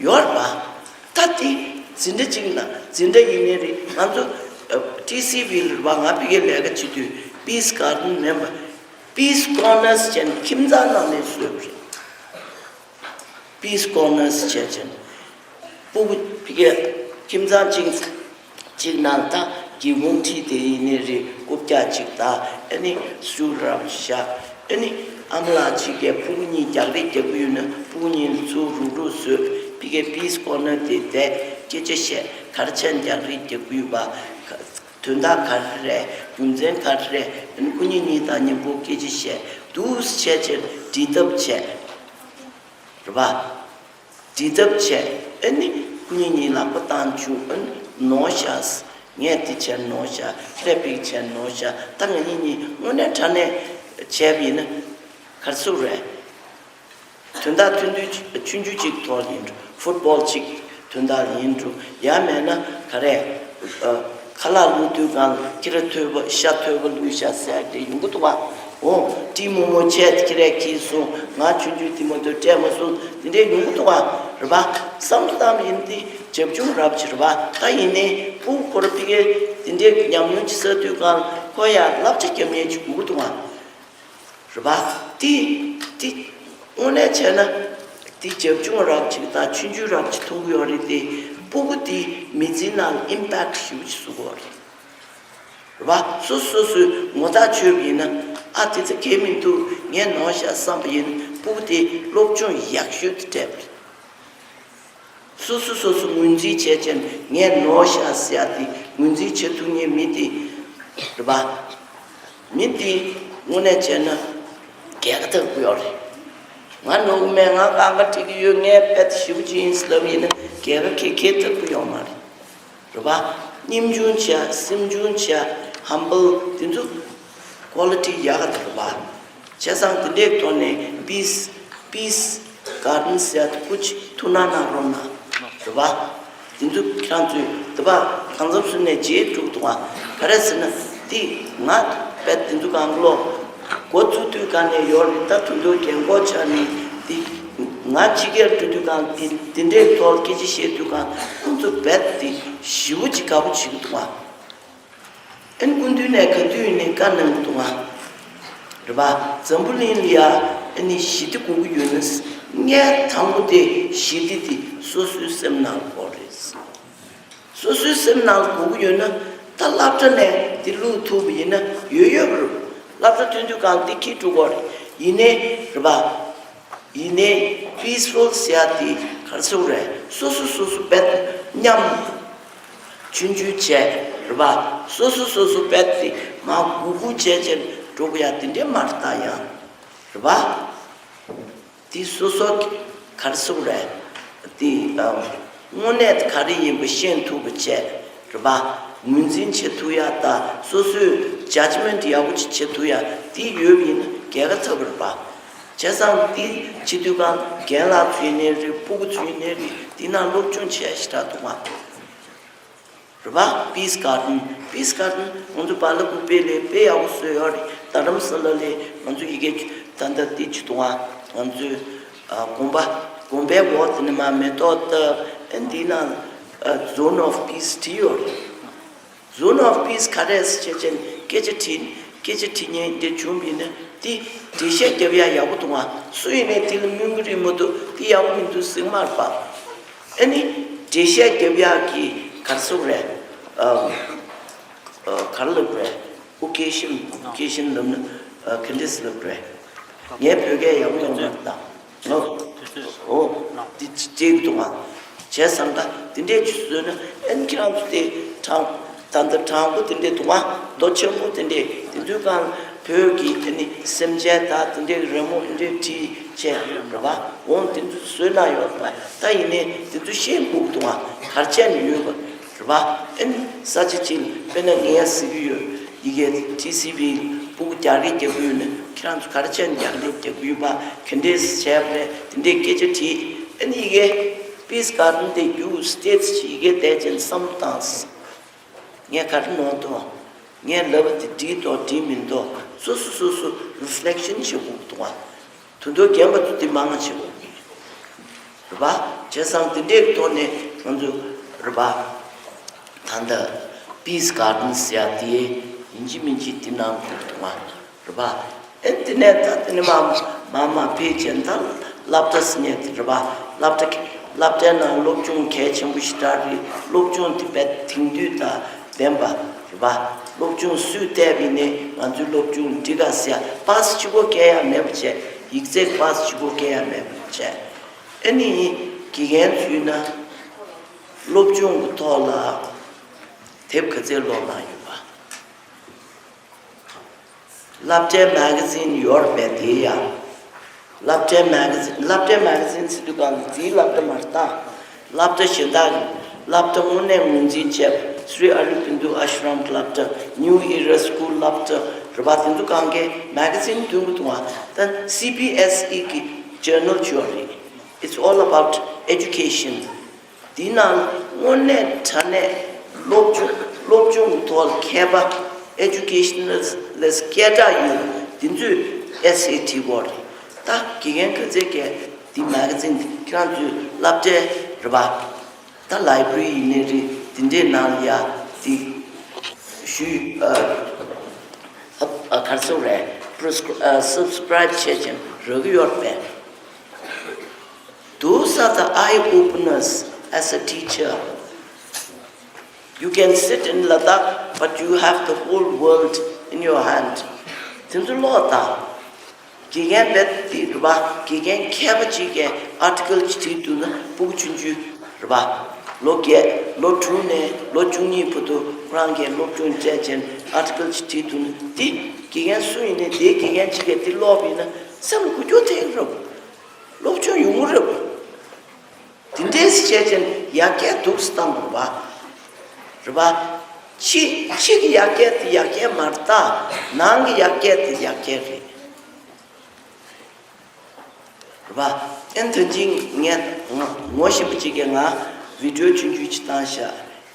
ཡོད་རེད་པ། ད་འདི་འཛིན་གྲྭ་གཅིག་ན་འཛིན་གྲྭ་ཡིན་ནའི་རེད། ང་ཚོ་ཊི་སི་ཝི་རེད་པ། ང་ཕ་གིར་ལས་ཀ་བྱེད་དུས་Peace Garden མིན་པ། Peace Corners་བྱས་ནས་ཁྱིམ་ཚང་ནང་ནས་བཟོས་པ་རེད། Peace Corners་བྱས་བྱས་ནས། སྤུ་གུ་ཕ་གིའི་ཁྱིམ་ཚང་གཅིག་གཅིག་ནང་ད་སྒེའུ་ཁུང་ཁྲིད་དེ་ཡིན་ནའི་རེད། རྐུབ་བཀྱག་གཅིག་དང་ཨ་ནི་སུ་རམ་བཞག་ཨ་ནི་ཨ་མ་ལགས་གཅིག་གིས་ཕྲུ་གུ་གཉིས་རྒྱག་རེས་རྒྱག་གི་ཡོད་ན་ཕྲུ་གུ་གཉིས་ལ་ཚུར་རུག་རུག་བཟོས། ཕ་གིའི་Peace Corner་དེ་བསྡད། སྐད་ཆ་བཤད། ག་རེ་བྱས་ནས་རྒྱག་རེས་རྒྱག་གི་ཡོད་པ། དོན་དག་ག་རེ་རེད། རྒྱུ་མཚན་ག་རེ་རེད། ཨ་ནི་ཁོ་གཉིས་གཉིས་དང་མཉམ་པོ་སྐད་ཆ་བཤད། འདུག་སེ་བྱས་བྱས་འདྲི་ཐབས་བྱས། རེད་པ། འདྲི་ཐབས་བྱས། ཨ་ནི་ཁོ་གཉིས་གཉིས་ལག་པ་བཏང་བཅུག་ཨ་ནི་ནོར་ཤག་ངས་འདི་བྱས་ནོར་ཤག་ཁྱེད་རས་ཕ་གི་བྱས་ནོར་ཤག་ད་ང་གཉིས་གཉིས་དངོས་གནས་དྲང་གནས་བྱས་པ་ཡིན་ན་ག་རེ་ཟེར་དགོས་རེད། དོན་དག་ཐུང་ཐུང་ཆུང་ཆུང་ཅིག་ཐོག་ཡིན་འགྲོ། ཕུཊ་བོལ་ཅིག་དོན་དག་ཡིན་འགྲོ། ཡང་མེད་ན་ག་རེ། ཨ། ཁ་ལག་བླུགས་དུས་སྒང་ཁྱི་ར་ཐོད་པ་ཤ་ཐོད་པ་བླུགས་ཤག་ཟེར་ཡག་དེ་ཡོང་གི་འདུག་ག་འོ། ཊི་མོག་མོག་བྱས་ཁྱི་རས་ཁྱེར་སོང་། ང་ཆུང་ཆུང་དེ་མ་གཏོགས་སྤྲད་མ་སོང་། དེ་འདྲས་ཡོང་གི་འདུག་ག་རེད་པ། བསམ་བློ་བཏང་བ་ཡིན་དེ་བྱབ་ཆུང་རབ་ཅིག་རེད་པ། ད་ཡིན་ནའི་སྤུ་གུ་ཁོ་ར་ཕ་གིར་དེ་འདྲས་ཉམས་མྱོང་ཅིག་བསགས་དུས་སྒང་ཁོ་ཡར་བསླབ་བྱ་རྒྱབ་མཁན་ཅིག་དགོས་ཀྱི་འདུག་ག་རེད་པ། དེ་དེ་དངོས་གནས་བྱས་ན་དེ་བྱབ་ཆུང་རབ་ཅིག་དང་ཆུང་ཆུང་རབ་ཅིག་མཐོང་གི་ཡོད་རེད་དེ། སྤུ་གུ་དེ་མི་ཚེའི་ནང་ལ་ཨིམ་པེག་ཊི་ཞེ་པོ་ཅིག་བཟོ་གི་ཡོད་རེད། རེད་པ། སོ་སོ་སོ་སོས་ངོ་ཐག་ཆོད་པ་ཡིན་ན། ཨ། དེ་ཚོ་གལ་མི་འདུག་ངས་ནོར་ཤག་བསམ་པ་ཡིན་ན་སྤུ་གུ་དེ་སློབ་སྦྱོང་ཡག་ཤོས་དེ་སྤྲད་པ་རེད། སོ་སོ་སོ་སོ་ངོས་འཛིན་བྱས་བྱས་ངས་ནོར་ཤག་ཟེར་ཡག་དེ་ངོས་འཛིན་བྱེད་ཐུབ་མཁན་མི་དེ། རེད་པ། མི་དེ་དངོས་གནས་བྱས་ན་རྒྱལ་ཁ་ཐོབ་ཀྱི་ཡོད་རེད། ང་ནོར་གི་མེད། ང་རྐང་པ་བྲེག་གི་ཡོད། ངས་དཔེ་ཞེ་པོ་ཅིག་ཡིན་ཟེར་ལབ་ཡིན་ན་རྒྱལ་ཁ་ཁྱེད་ཁྱེད་ཐོབ་ཀྱི་ཡོད་མ་རེད། རེད་པ། སྙིང་ཆུང་བྱས། སེམས་ཆུང་བྱས། ཧམ་བྷལ། དེ་ཚོ་ཀོ་ལི་ཊི་ཡག་ག་འདུག་རེད་པ། བྱས་ཙང་དེ་འདྲའི་ཐོག་ནས་པིས་པིས་གར་ཌན་ཟེར་ཡག་དེ་སྐུ་མཁྱེན་ཐུགས་སྣང་གནང་རོགས་གནང་། རེད་པ། དེ་ཚོ་ཁྱེད་རང་ཚོས་དེ་པ་གང་འཚམ་ཚུན་ནས་བརྗེད་འགྲོ་གི་འདུག་ག་རེ་ཟེར་ན། དེ་ང་དཔེ་དེ་ཚོ་གང་ལོ་འགོ་བཙུགས་དུས་ག་ནས་ཡོད་རེད། ད་དུང་དུ་རྒན་གོག་ཆགས་ནས་དེ། ང་ཕྱི་རྒྱལ་འགྲོ་དུས་སྒང་དེ་དེ་འདྲའི་ཐོག་སྐད་ཆ་བཤད་དུས་སྒང་ཁོང་ཚོ་རྦད་དེ་ཞེ་པོ་ཅིག་དགའ་པོ་བྱེད་ཀྱི་འདུག་ག་ཨ་ནི་སྐུ་མདུན་ནས་ག་དུས་ནས་བཀའ་གནང་གི་འདུག་ག་རེད་པ། འཛམ་བུ་གླིང་ལ་ཡ་ཨ་ནི་ཞི་བདེ་དགོས་ཀྱི་ཡོད་ན། ངས་དང་པོ་དེ་ཞི་བདེ་དེ་སོ་སོའི་སེམས་ནང་དགོས་རེད། སོ་སོའི་སེམས་ནང་དགོས་ཀྱི་ཡོད་ན། ད་སློབ་གྲྭ་ནས་དེ་བླུག་ཐུབ་པ་ཡིན་ན་ཡོད་ཡོད་པ་རེད། སློབ་གྲྭ་ཐོན་དུས་སྒང་དེ་ཁྱེར་འགྲོ་དགོས་རེད། ཡིན་ནའི་རེད་པ། ཡིན་ནའི་པིས་ཕུལ་ཟེར་ཡག་དེ་ག་རེ་ཟེར་དགོས་རེད། སོ་སོ་སོ་སོ་རྦད་མཉམ་ཆུང་ཆུང་བྱས་རེད་པ། སོ་སོ་སོ་སོ་རྦད་དེ་མར་མགོ་སྒུར་བྱས་བྱས་འགྲོ་དགོས་ཡག་དེ་འདྲས་མ་རེད། ད་ཡང་རེད་པ། དེ་སོ་སོ་ག་རེ་ཟེར་དགོས་རེད། དེ་དངོས་གནས་ག་རེ་ཡིན་པ་ཤེས་ཐུབ་པ་བྱས་རེད་པ། ངོས་འཛིན་བྱེད་ཐུབ་ཡག་དང་སོ་སོས་ཇཇ་མེན་ཊི་ཡག་པོ་ཅིག་བྱེད་ཐུབ་ཡག་དེ་ཡོད་པ་ཡིན་ན་རྒྱལ་ཁ་ཐོབ་པ་རེད་པ། བྱས་ཙང་དེ་བྱེད་དུས་སྒང་རྒན་ལགས་ཚོ་ཡིན་ནའི་རེད། སྤུ་གུ་ཚོ་ཡིན་ནའི་རེད། དེ་ནང་སློབ་སྦྱོང་བྱས་ཞེ་དྲག་འདུག་ག་རེད་པ། པིས་གར་ཌན། པིས་གར་ཌན་ང་ཚོ་བ་ལ་ཀུ་པེ་ལ་དཔེ་ཡག་པོ་བཟོས་ཡོད་རེད། རྡ་རམ་ས་ལ་ལ་ང་ཚོ་ཡི་གེ་ད་ལྟ་དེ་བྱེད་དུས་སྒང་ང་ཚོའི་ཨ་དགོན་པ་དགོན་པའི་འོག་དེ་ནས་མར་མེ་ཏོག་བཏབ། ཨ་འདི་ནང་ཨ་Zone of Peace་བྲིས་ཡོད་རེད། Zone of Peace་ག་རེ་རེད་ཟེར་བྱས་ནས་སྐད་ཆ་དྲིས། སྐད་ཆ་དྲི་མཁན་དེ་བྱུང་བ་ཡིན་ན། དེ་འགྲེལ་བཤད་རྒྱབ་ཡ་ཡག་པོ་འདུག་ཨ། སུ་ཡིན་ནའི་དེ་ལ་སྨྱོན་གི་རེད་མ་གཏོགས་དེ་ཡག་པོ་མི་འདུག་ཟེར་མ་རེད་པ། ཨ་ནི་འགྲེལ་བཤད་རྒྱབ་ཡ་གི་ག་རེ་ཟེར་དགོས་རེད། ཨམ། ཨ། ག་རེ་ལབ་དགོས་རེད། ཨོ་ཀེ་ཤན། ཨོ་ཀེ་ཤན་ལབ་ན། ཨ། ག་འདྲས་ལབ་དགོས་རེད། ངའི་བོད་སྐད་ཡག་པོ་ཡོང་མ་རེད་ད། ཨོ། ཨོ། འདི་ཅིག་འདུག་ཨ། བྱས་ཙང་ད་དེ་འདྲས་ཅིག་བཟོས་ན་ཨ་ནི་ཁྱེད་རང་ཚོ་དེ་དྲང་། ད་ལྟ་དྲང་པོ་དེ་འདྲས་འདུག་ཨ། མདོ་ཆེན་པོ་དེ་འདྲས་དེ་ཚོའི་སྒང་བོད་ཀྱི་ཨ་ནི་སེམས་ཅན་དག་དེ་འདྲས་རི་མོ་འདི་འདྲས་བྲིས་བྱས་རེད་པ། འོང་དེ་ཚོ་བཟོས་གནང་ཡོད་པ། ད་ཡིན་ནའི་དེ་ཚོ་ཤེས་དགོས་འདུག་ཨ། ག་རེ་བྱས་ནས་ཡོད་པ་རེད་པ། ཨ་ནི་ས་ཆ་གཅིག་ལ་དཔེར་ན་ངས་ཟེར་གྱི་ཡོད། ཡི་གེ་ཊི་སི་ཝི་ཕྲུ་གུ་རྒྱག་རེས་རྒྱག་གི་ཡོད་ན་ཁྱེད་རང་ཚོ་ག་རེ་བྱས་ནས་རྒྱག་རེས་རྒྱག་གི་ཡོད་པ། ག་འདྲས་བྱས་པ་རེད། དེ་འདྲས་སྐད་ཆ་དྲིས། ཨ་ནི་ཡི་གེ་པིས་གར་ཌེན་དེ་རྒྱུགས་སི་ཊེ་ཊི་ཡི་གེ་བལྟས་བྱས་བསམ་བཏང་སོང་། ངས་ག་རེ་ནོར་འདུག་ངས་ལབ་པ་དེ་འགྲིག་འདུག་འགྲིག་མི་འདུག་སོ་སོ་སོ་སོ་རི་ཕི་ལེག་ཤན་བྱེད་དགོས་འདུག་ཨ། དོན་དུ་རྒན་པ་ཚོ་འདི་མང་ང་ཆེ་བོ་རེད་པ། བྱས་ཙང་དེ་འདྲའི་ཐོག་ནས་ང་ཚོ་རེད་པ། ད་ལྟ་པིས་གར་ཌེན་ཟེར་ཡ་དེ་ཡིན་གཅིག་མིན་གཅིག་དེ་ནང་འདུག་འདུག་མ་རེད་པ། ཨེ་དེ་ནས་ད་དེ་ནས་མ་མ་མ་ཕེབས་ཀྱིན་ད་སློབ་གྲྭ་ཟེར་ནས་དེ་རེད་པ། སློབ་གྲྭ་སློབ་གྲྭའི་ནང་སློབ་སྦྱོང་གལ་ཆེན་པོ་ཞེ་དྲག་རེད། སློབ་སྦྱོང་དེ་བས་དེང་དུས་དང་ལྡན་པ་རེད་པ། སློབ་སྦྱོང་སུས་བལྟས་པ་ཡིན་ནའི་ང་ཚོའི་སློབ་སྦྱོང་འགྲིག་ག་ཟེར་ཡ་པཱ་སི་གཅིག་པོ་སྐྱེལ་ཡ་མེད་པ་བྱས། ཡིག་ཚད་པཱ་སི་གཅིག་པོ་སྐྱེལ་ཡ་མེད་པ་བྱས། ཨ་ནི་དགེ་རྒན་ཚོས་ན་སློབ་སྦྱོང་གི་ཐོག་ལ་དེབ་ག་ཚད་ཀློག་གནང་ཡོད་པ། སློབ་གྲྭའི་མེ་ག་ཛིན་ཡོད་རེད་པས་དེ་ཡང་། སློབ་གྲྭའི་མེ་ག་ཛིན། སློབ་གྲྭའི་མེ་ག་ཛིན་ཟེར་དུས་སྒང་ལ་དེའི་སློབ་གྲྭ་མ་རེད་ད། སློབ་གྲྭ་གཞན་དག་གི་སློབ་གྲྭ་དངོས་གནས་ངོས་འཛིན་བྱས་པ། Sri Aurobindo Ashram གི་སློབ་གྲྭ། New Era School སློབ་གྲྭ་རེད་པ། དེ་ཚོ་སྒང་གའི་མེ་ག་ཛིན་བཏོན་གི་འདུག་ཨ། ད་སི་བི་ཨེས་ཨི་གི་ཇར་ནལ་ཅིག་ཡོད་རེད། It's all about education. དེའི་ནང་དངོས་གནས་དྲང་གནས་སློབ་སྦྱོང་སློབ་སྦྱོང་གི་ཐོག་ལ་མཁས་པ། ཨེ་ཇུ་ཀེ་ཤ་ནལ་ལིསི་སྐད་གྲགས་ཡོད་དེ་ཚོས་ཨེ་སེ་ཊི་དགོས་རེད། ད་དགེ་རྒན་ག་ཚད་ཀྱིས་འདི་མེ་ག་ཛིན་འདི་ཁྱེད་རང་ཚོའི་སློབ་གྲྭའི་རེད་པ། ད་ལའི་བྷ་རི་ཡིན་ནའི་རེད། དེ་འདྲའི་ནང་ལ་ཡ་དེ་ཞུས། ཨ་ཨ་ག་རེ་ཟེར་རེད། པྲོ་སི་ཨ་སབ་སི་ཀ་རའིབ་བྱས་ཀྱང་རག་གི་ཡོད་རེད་པས། Those are the eye openers as a teacher. You can sit in Ladakh, but you have the whole world in your hand. དེ་ཚོ་ཀློག་དང་། དགེ་རྒན་རྦད་དེ་རེད་པ། དགེ་རྒན་མཁས་པ་གཅིག་གིས་ཨར་ཊི་ཀལ་གཅིག་བྲིས་འདུག་ན་ཕྲུ་གུ་ཆུང་ཆུང་རེད་པ། ལོ་བརྒྱད་ལོ་དྲུག་ནས་ལོ་བཅུ་གཉིས་བར་དུ་ཁོ་རང་གིས་སློབ་སྦྱོང་སྤྲད་ཅིང་ཨར་ཊི་ཀལ་གཅིག་བྲིས་འདུག་ན། དེ་དགེ་རྒན་སུ་ཡིན་ནའི་དེའི་དགེ་རྒན་གཅིག་གིས་དེ་ཀློག་པ་ཡིན་ན་སེམས་ལ་འགུལ་སྐྱོད་ཐེབས་ཀྱི་རེད། སློབ་སྦྱོང་ཡོང་གི་རེད། དེ་འདྲས་བྱས་ཙང་ཡར་རྒྱས་འདུག་སེ་བཏང་དགོས་པ། རེད་པ། ཕྱི་ཕྱི་གི་ཡར་རྒྱས་དེ་ཡར་རྒྱས་མ་རེད་ད། ནང་གི་ཡར་རྒྱས་དེ་ཡར་རྒྱས་རེད། རེད་པ། ཨེ་ད་གིན་ངས་ངོ་ངོ་ཤེས་པ་གཅིག་གིས་ང་བི་ཌི་ཡོ་ཆུང་ཆུང་ཅིག་བཏང་ཤག་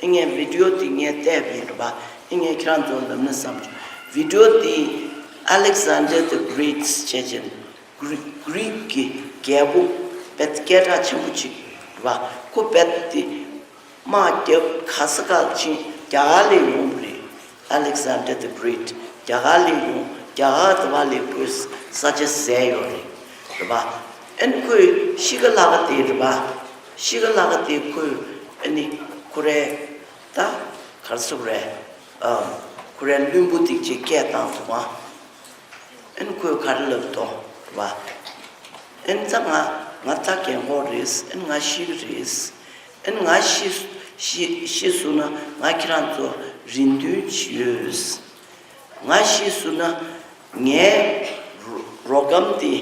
ཨེ་ངས་བི་ཌི་ཡོ་དེ་ངས་བལྟས་པ་ཡིན། རེད་པ། ཨེ་ངས་ཁྱེད་རང་ཚོར་ལབ་ན་བསམ་བྱུང་། བི་ཌི་ཡོ་དེ་Alexander the Great བྱས་ཙང་། གྷི་རི་ཀི་གི་རྒྱལ་པོ་རྦད་སྐད་གྲགས་ཆེན་པོ་ཅིག་རེད་པ། ཁོ་རྦད་དེ་དམག་རྒྱབ་ག་ས་ག་ཕྱིན། རྒྱ་གར་ལ་ཡོང་བ་རེད། Alexander the Great རྒྱ་གར་ལ་ཡོང་། རྒྱ་གར་དེ་བ་ལ་ཁོས་ས་ཆ་བཟས་ཡོད་རེད། རེད་པ། ཨ་ནི་ཁོས་ཤི་ཀ་ལ་ཀ་དེ་རེད་པ། ཤི་ཀ་ལ་ཀ་དེ་ཁོས་ཨ་ནི་ཁོ་རའི་ད་ག་རེ་ཟེར་དགོས་རེད། ཨ་ཁོ་རའི་བློན་པོ་དེ་ཅིག་སྐད་བཏང་འདུག་ཨ། ཨེ་ཁོས་ག་རེ་ལབ་འདུག་པ། ཨེ་ད་ང་ང་ད་རྒན་གོག་རེད། ཨེ་ང་ཤི་གི་རེད། ཨེ་ང་ཤི་ཤི་ཤི་སོང་ན་ང་ཁྱེད་རང་ཚོར་རེ་འདུན་ཅིག་ཡོད། ང་ཤི་སོང་ན་ངའི་རོ་རོ་སྒམ་དེ་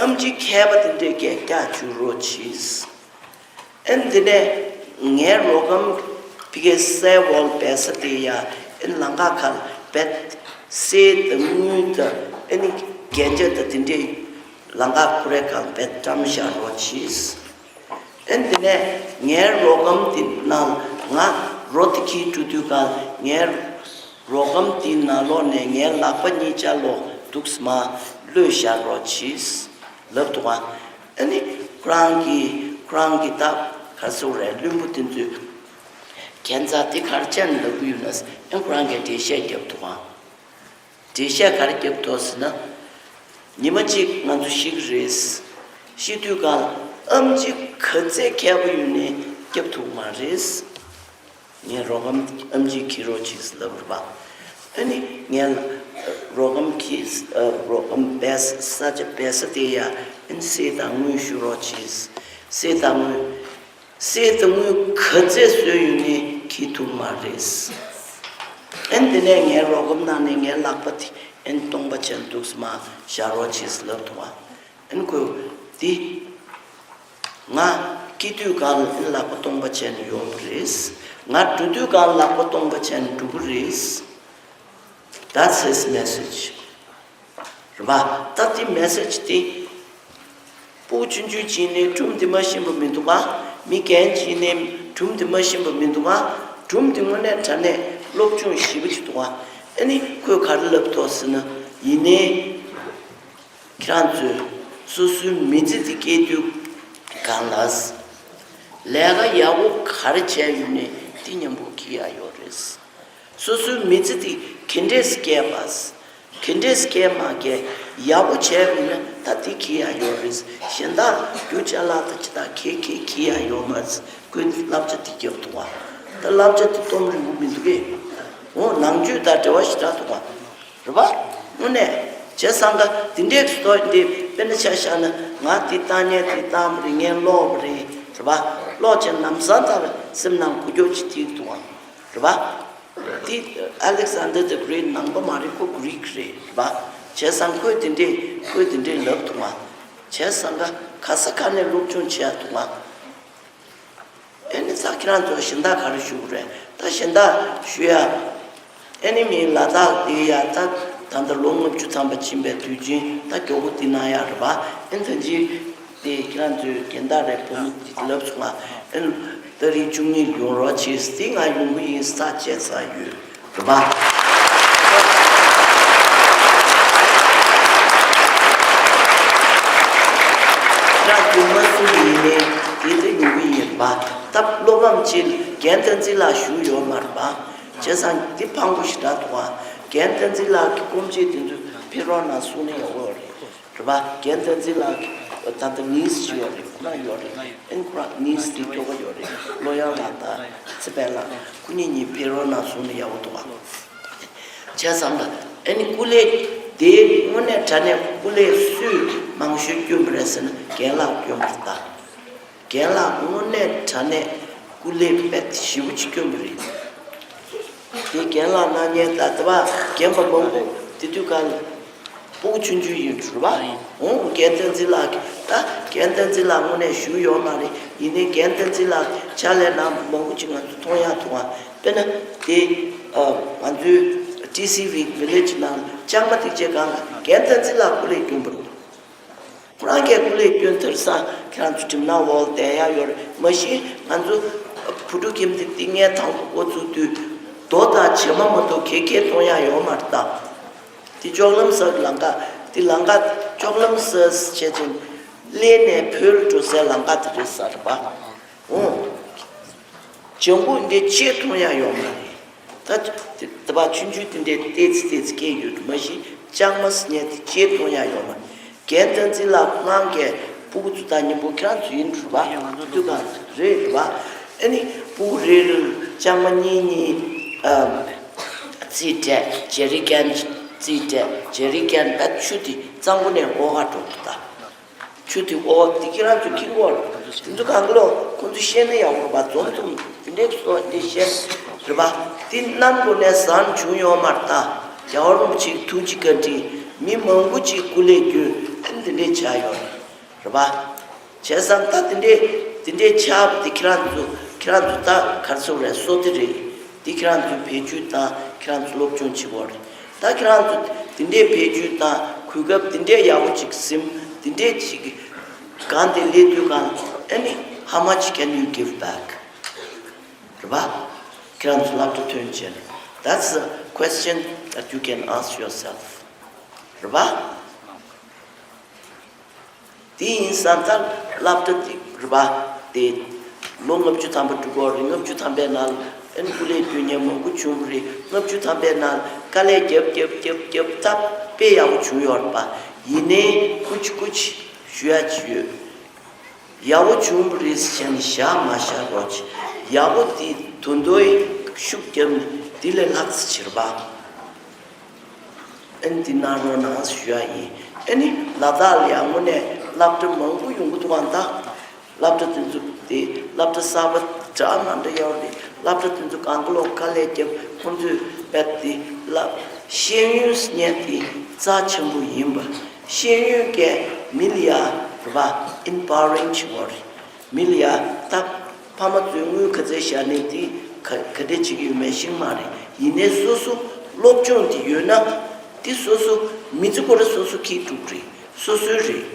ཨེམ་ཆི་མཁས་པ་དེ་འདྲས་ཀྱིས་རྒྱག་བཅུག་རོགས་གྱིས། ཨེ་འདི་ནས་ངའི་རོ་སྒམ་ཕ་གིའི་སའི་ཝོལ་སྦས་ས་དེ་ཡ་ཨེ་ལམ་ཁ་ཁ་ལ་རྦད་གསེར་དང་དངུལ་དང་ཨེ་ནི་རྒྱན་ཆ་དང་དེ་འདྲས་ལམ་ཁ་ཁོ་རའི་ཁ་ལ་རྦད་བཀྲམ་བཞག་རོགས་གྱིས། ཨེ་འདི་ནས་ངའི་རོ་སྒམ་དེ་ནང་ང་རོ་དེ་འཁྱེར་འགྲོ་དུས་སྒང་ངའི་རོ་སྒམ་དེའི་ནང་ལོགས་ནས་ངའི་ལག་པ་གཉིས་ཆ་ལོག་འདུག་སེ་མར་གློད་བཞག་རོགས་གྱིས་ལབ་འདུག་ག་ཨ་ནི་ཁོ་རང་གིས་ཁོ་རང་གི་ད་ག་རེ་ཟེར་དགོས་རེད། བློན་པོ་དེ་ཚོས་ཁྱད་མཚར་དེ་ག་རེ་བྱས་ནས་ལབ་ཀྱི་ཡོད་ན། ཨ་ཁོ་རང་གིས་འགྲེལ་བཤད་རྒྱབ་འདུག་ག་འགྲེལ་བཤད་ག་རེ་རྒྱབ་འདུག་ཟེར་ན། ཉི་མ་གཅིག་ང་ཚོ་ཤི་གི་རེད། ཤི་དུས་སྒང་ཨེམ་ཆི་ག་ཚད་མཁས་པོ་ཡིན་ནའི་སྐྱོབ་ཐུབ་མ་རེད། ངས་རོགས་རམ་ཨེམ་ཆི་འཁྱེར་རོགས་གྱིས་ལབ་རེད་པ། ཨ་ནི་ངས་རོགས་རམ་གྱིས་རོགས་རམ་བེས་ས་ཆ་བེས་ས་དེ་ཡ་ཨ་ནི་གསེར་དང་དངུལ་ཞུ་རོགས་གྱིས། གསེར་དང་དངུལ། གསེར་དང་དངུལ་ག་ཚད་བཟོས་ཡོད་ནའི་འཁྱེར་ཐུབ་མ་རེད། ཨ་ནི་དེ་ནས་ངས་རོགས་རམ་གནང་ནས་ངའི་ལག་པ་དེ་ཨ་ནི་སྟོང་པ་བྱས་འདུག་སེ་མར་བཞག་རོགས་གྱིས་ལབ་འདུག་པ། ཨ་ནི་ཁོས་འདི། ང་སྐྱེ་དུས་སྒང་ལ་ཨ་ནི་ལག་པ་སྟོང་པ་བྱས་ནས་ཡོང་བ་རེད། ང་འགྲོ་དུས་སྒང་ལ་ལག་པ་སྟོང་པ་བྱས་ནས་འགྲོ་གི་རེད། That's his message. རེད་པ། ད་དེ་མེ་སེ་ཇི་དེ། སྤུ་གུ་ཆུང་ཆུང་ཅིག་ནས་སྒྲུང་འདི་མ་ཤེས་པ་མི་འདུག་ག་མི་རྒན་ཅིག་ནས་སྒྲུང་འདི་མ་ཤེས་པ་མི་འདུག་ག་སྒྲུང་འདི་དངོས་གནས་དྲང་གནས་སློབ་སྦྱོང་ཞེ་པོ་ཅིག་འདུག་ག་ཨ་ནི་ཁོས་ག་རེ་ལབ་འདུག་ཟེར་ན། ཡིན་ནའི། ཁྱེད་རང་ཚོས་སོ་སོའི་མི་ཚེ་འདི་སྐྱེལ་དུས་སྒང་ལ། ལས་ཀ་ཡག་པོ་ག་རེ་བྱས་ཡོད་ནའི་དེ་མཉམ་པོ་འཁྱེར་ཡག་ཡོད་རེད། སོ་སོའི་མི་ཚེ་འདི་ག་འདྲས་སྐྱེལ་བ། ག་འདྲས་སྐྱེལ་མ་སྐྱེལ་ཡག་པོ་བྱས་ཡོད་ན་ད་དེ་འཁྱེར་ཡག་ཡོད་རེད། གཞན་དག་རྒྱུ་ཅ་ལག་དང་ཅི་དག་ག་ག་འཁྱེར་ཡག་ཡོད་མ་རེད། ཁོས་བསླབ་བྱ་དེ་བརྒྱབ་འདུག་ག་ད་བསླབ་བྱ་དེ་གཏོང་རིན་པོ་མི་འདུག་གས། འོ་ནང་ཆོས་དང་འབྲེལ་བ་ཞེ་དྲག་འདུག་ག་རེད་པ། དངོས་གནས། བྱས་ཙང་ཀ་དེ་འདྲས་ཀྱི་ཐོག་འདི་དཔེར་ན་ཆ་བཞག་ན་ང་དེ་བཏང་མཁན་དེ་བཏང་བ་རེད། ངས་ཀློག་པ་རེད། རེད་པ། ཀློག་བྱས་ལམ་སང་ད་སེམས་ནང་འགུལ་སྐྱོད་ཅིག་ཐེབས་འདུག་ག་རེད་པ། དེ་Alexander the Great ནང་པ་མ་རེད། ཁོ་Greek རེད། རེད་པ། བྱས་ཙང་ཁོས་དེ་འདྲས་ཁོས་དེ་འདྲས་ལབ་འདུག་ག་བྱས་ཙང་ཀ་ག་ས་ག་ནས་སློབ་སྦྱོང་བྱས་འདུག་ག་ཨ་ནི་ད་ཁྱེད་རང་ཚོ་གཞན་དག་ག་རེ་ཞུ་དགོས་རེད། ད་གཞན་དག་ཞུ་ཡ། ཨ་ནི་མི་ལ་དྭགས་འདི་ཡ་ད་ད་ལྟ་ལོ་ལྔ་བཅུ་ཐམ་པ་ཕྱིན་པའི་དུས་ཆེན་ད་མགྱོགས་པོ་འདི་གནང་ཡ་རེད་པ། ཨ་ནི་ད་ཅི་དེ་ཁྱེད་རང་ཚོའི་རྒན་བདག་རེད། བུ་མོ་འདི་ལབ་སོང་ང་། ཨ་ནི་ཏ་རིག་བཅུ་གཉིས་ཡོང་རོགས་བྱེད། དེ་ང་ཡོང་གི་ཡིན་ས་བྱས་ས་ཡོད། རེད་པ། ཁྱེད་རང་ཚོ་མ་གསུང་གི་ཡིན་ནའི་དེ་ལྟ་ཡོང་གི་ཡིན་པ། ད་བློ་ཕམ་ཆེ། རྒན་བསྟན་འཛིན་ལགས་བཞུགས་ཡོད་མ་རེད་པ། བྱས་ཙང་འདི་ཕངས་པོ་ཞེ་དྲག་འདུག་ག་རྒན་བསྟན་འཛིན་ལགས་ཀྱི་སྐོམ་ཆེད་དེ་ཚོ་ཕེབས་རོགས་གནང་གསུང་ན་ཡག་པོ་རེད། རེད་པ། རྒན་བསྟན་འཛིན་ལགས་ཀྱི་ད་ལྟ་ནིས་ཅིག་ཡོད་རེད། ཁོ་རང་ཡོད་རེད། ཨན་ཁོ་རང་ནིས་དེ་སྐྱོ་པོ་ཡོད་རེད། བློ་ཡང་ལགས་དང་ཚེ་དཔལ་ལགས་ཁོ་གཉིས་གཉིས་ཕེབས་རོགས་གནང་གསུང་ན་ཡག་པོ་འདུག་ག་བྱས་ཙང་ལ་ཨ་ནི་སྐུ་ལས་དེ་དངོས་གནས་དྲང་གནས་སྐུ་ལས་སུས་མང་ཤོས་བསྐྱོན་པ་རེད་ཟེར་ན་རྒན་ལགས་བསྐྱོན་པ་རེད་ད། རྒན་ལགས་དངོས་གནས་དྲང་གནས་སྐུ་ལས་དཔེ་ཞེ་པོ་ཅིག་བསྐྱོན་པ་རེད། དེ་རྒན་ལགས་གནང་མཁན་ད་ལྟ་བ་རྒན་པ་མང་པོ་དེ་དུས་སྒང་ལ་སྤུ་གུ་ཆུང་ཆུང་ཡིན་འགྲོ་བ། འོང་རྒན་བསྟན་འཛིན་ལགས་ཀྱིས་ད་རྒན་བསྟན་འཛིན་ལགས་དངོས་གནས་བཞུགས་ཡོད་མ་རེད། ཡིན་ནའི་རྒན་བསྟན་འཛིན་ལགས་ཕྱག་ལས་གནང་མང་པོ་ཅིག་ང་ཚོ་མཐོང་ཡག་འདུག་ག་དཔེར་ན་དེ་ང་ཚོའི་ཊི་སི་ཝི་ཝི་ལེ་ཇི་ནང་ལྕང་མ་ཐིག་ཆེ་སྒང་ལ་རྒན་བསྟན་འཛིན་ལགས་སྐུ་ལས་བསྐྱོན་པ་རེད། ཁོ་རང་གིས་སྐུ་ལས་བསྐྱོན་ཐར་སང་ཁྱེད་རང་ཚོ་གྲིབ་ནག་འོག་བསྡད་ཡག་ཡོད་རེད། མ་གཞི་ང་ཚོ་བུ་ཕྲུག་ཁྱིམ་སྡེ་འདི་སྔས་དང་པོ་འགོ་བཙུགས་དུས་རྡོ་དང་བྱེ་མ་མ་གཏོགས་ག་ག་མཐོང་ཡག་ཡོད་མ་རེད་ད། དེ་ལྕོག་ལམ་གསར་གྱི་ལམ་ཁ་དེ་ལམ་ཁ་ལྕོག་ལམ་གསར་བྱས་ཙང་གླེ་ནས་བོད་ལ་འགྲོ་སའི་ལམ་ཁ་དེ་རེད་ས་རེད་པ། འོང་། ལྗང་གུ་འདི་ཅིག་མཐོང་ཡག་ཡོད་མ་རེད། ད་དེ་བ་ཆུང་ཆུང་དེ་འདྲའི་ཏོག་ཙམ་ཏོག་ཙམ་སྐྱེས་ཡོད་མ་གཞི་ལྕང་མ་ཟེར་མཁན་དེ་ཅིག་མཐོང་ཡག་ཡོད་མ་རེད། རྒན་བསྟན་འཛིན་ལགས་ཁོ་རང་གིས་སྤུ་གུ་ཚོ་དང་མཉམ་པོ་ཁྱེད་རང་ཚོ་ཡིན་འགྲོ་བ་དུས་གང་རེད་འགྲོ་བ། ཨ་ནི་སྤུ་གུ་རེ་རེ་ལ་ལྕང་མ་གཉིས་གཉིས་རྩིས་སྤྲད། ཇེ་རི་ཀན་རྩིས་སྤྲད། ཇེ་རི་ཀན་ད་ཆུ་དེ་གཙང་པོ་ནས་འོག་ག་འགྲོ་འདུག་ད། ཆུ་དེ་འོ་དེ་ཁྱེད་རང་ཚོ་ཁྱི་མགོ་རེད། དེ་ཚོ་གང་གི་ལོ་ཁོང་ཚོ་ཤེས་ན་ཡག་པོ་རེད་པ། འཛོམས་འཛོམས་དེ་འདྲའི་སོ་དེ་ཤེས་རེད་པ། དེ་གནམ་སྒོ་ནས་ཟམ་བྱུང་ཡོད་མ་རེད་ད། རྒྱལ་བ་རིན་པོ་ཆེའི་ཐུགས་རྗེ་བཀའ་དྲིན་མི་མང་པོ་ཅིག་སྐུ་ལས་བསྐྱོན་ཨ་ནི་དེ་འདྲའི་ཆགས་ཡོད་རེད་པ། བྱས་ཙང་ད་དེ་འདྲའི་དེ་འདྲའི་ཆགས་པ་དེ་ཁྱེད་རང་ཚོ་ཁྱེད་རང་ཚོ་ད་ག་རེ་ཟེར་དགོས་རེད། སོ་དེ་རེད། འདི་ཁྱེད་རང་ཚོའི་བེད་སྤྱོད་དང་ཁྱེད་རང་ཚོ་སློབ་སྦྱོང་བྱེད་དགོས་རེད། ད་ཁྱེད་རང་ཚོ་འདི་འདྲའི་བེད་སྤྱོད་དང་གོ་སྐབས་འདི་འདྲའི་ཡག་པོ་ཅིག་ཟིན། འདི་འདྲའི་ཅིག་གང་དེ་སླེབས་དུས་གང་ཨ་ནི་how much can you give back? རེད་པ། ཁྱེད་རང་ཚོ་སློབ་གྲྭ་ཐོན་བྱས་ནས། That's a question that you can ask yourself. རེད་པ། དེ་ཡིན་ཙང་ད་སློབ་གྲྭ་དེ་རེད་པ། དེ་ལོ་ལྔ་བཅུ་ཐམ་པ་འགྲོ་གི་ཡོད་རེད། ལྔ་བཅུ་ཐམ་པའི་ནང་ཨ་ནི་སྐུ་ལས་བསྐྱོན་མཁན་མང་པོ་བྱུང་བ་རེད། ལྔ་བཅུ་ཐམ་པའི་ནང་དཀའ་ལས་རྒྱབ་རྒྱབ་རྒྱབ་རྒྱབ་ད་དཔེ་ཡག་པོ་བྱུང་ཡོད་རེད་པ། ཡིན་ནའི་ཀུ་ཅི་ཀུ་ཅི་ཞུ་ཡ་ཅིག་ཡོད། ཡག་པོ་བྱུང་བ་རེད་ཟེར་ནས་བཞག་མ་བཞག་རོགས་བྱེད། ཡག་པོ་དེ་དོན་དུ་ཤུགས་བརྒྱབ་ནས་དེ་ལས་ལྷག་ཙམ་བྱེད་པ། ཨ་ནི་དེ་གནང་རོགས་གནང་ཞུ་ཡ་ཡིན། ཨ་ནི་ལ་དྭགས་ལ་ཡང་དངོས་གནས་སློབ་གྲྭ་མང་པོ་ཡོང་གི་འདུག་ག་ད། སློབ་གྲྭ་དེ་ཚོ་དེ་སློབ་གྲྭ་གསར་པ་འདྲ་མ་འདྲ་ཡོད་རེད། སློབ་གྲྭ་དེ་ཚོ་གང་ག་ལོག་དཀའ་ལས་བརྒྱབ། ཁོང་ཚོས་རྦད་དེ་བསླབ། ཤེས་ཡོན་ཟེར་མཁན་དེ་རྩ་ཆེན་པོ་ཡིན་པ། ཤེས་ཡོན་གྱིས་མི་ལ་ཡ་རེད་པ། ཨིམ་པ་ཝར་རིང་བྱེད་དགོས་རེད། མི་ལ་ཡ་ད་ཕ་མ་ཚོས་དངུལ་ག་ཚད་བཞག་ནས་དེ་ག་ག་འདྲས་བྱེད་ཀྱི་ཡོད་མེད་ཤེས་མ་རེད། ཡིན་ནའི་སོ་སོ་སློབ་སྦྱོང་དེ་ཡོད་ན་དེ་སོ་སོ་མི་ཚེ་ཁོ་ར་སོ་སོ་འཁྱེར་འགྲོ་གི་རེད། སོ་སོའི་རེད།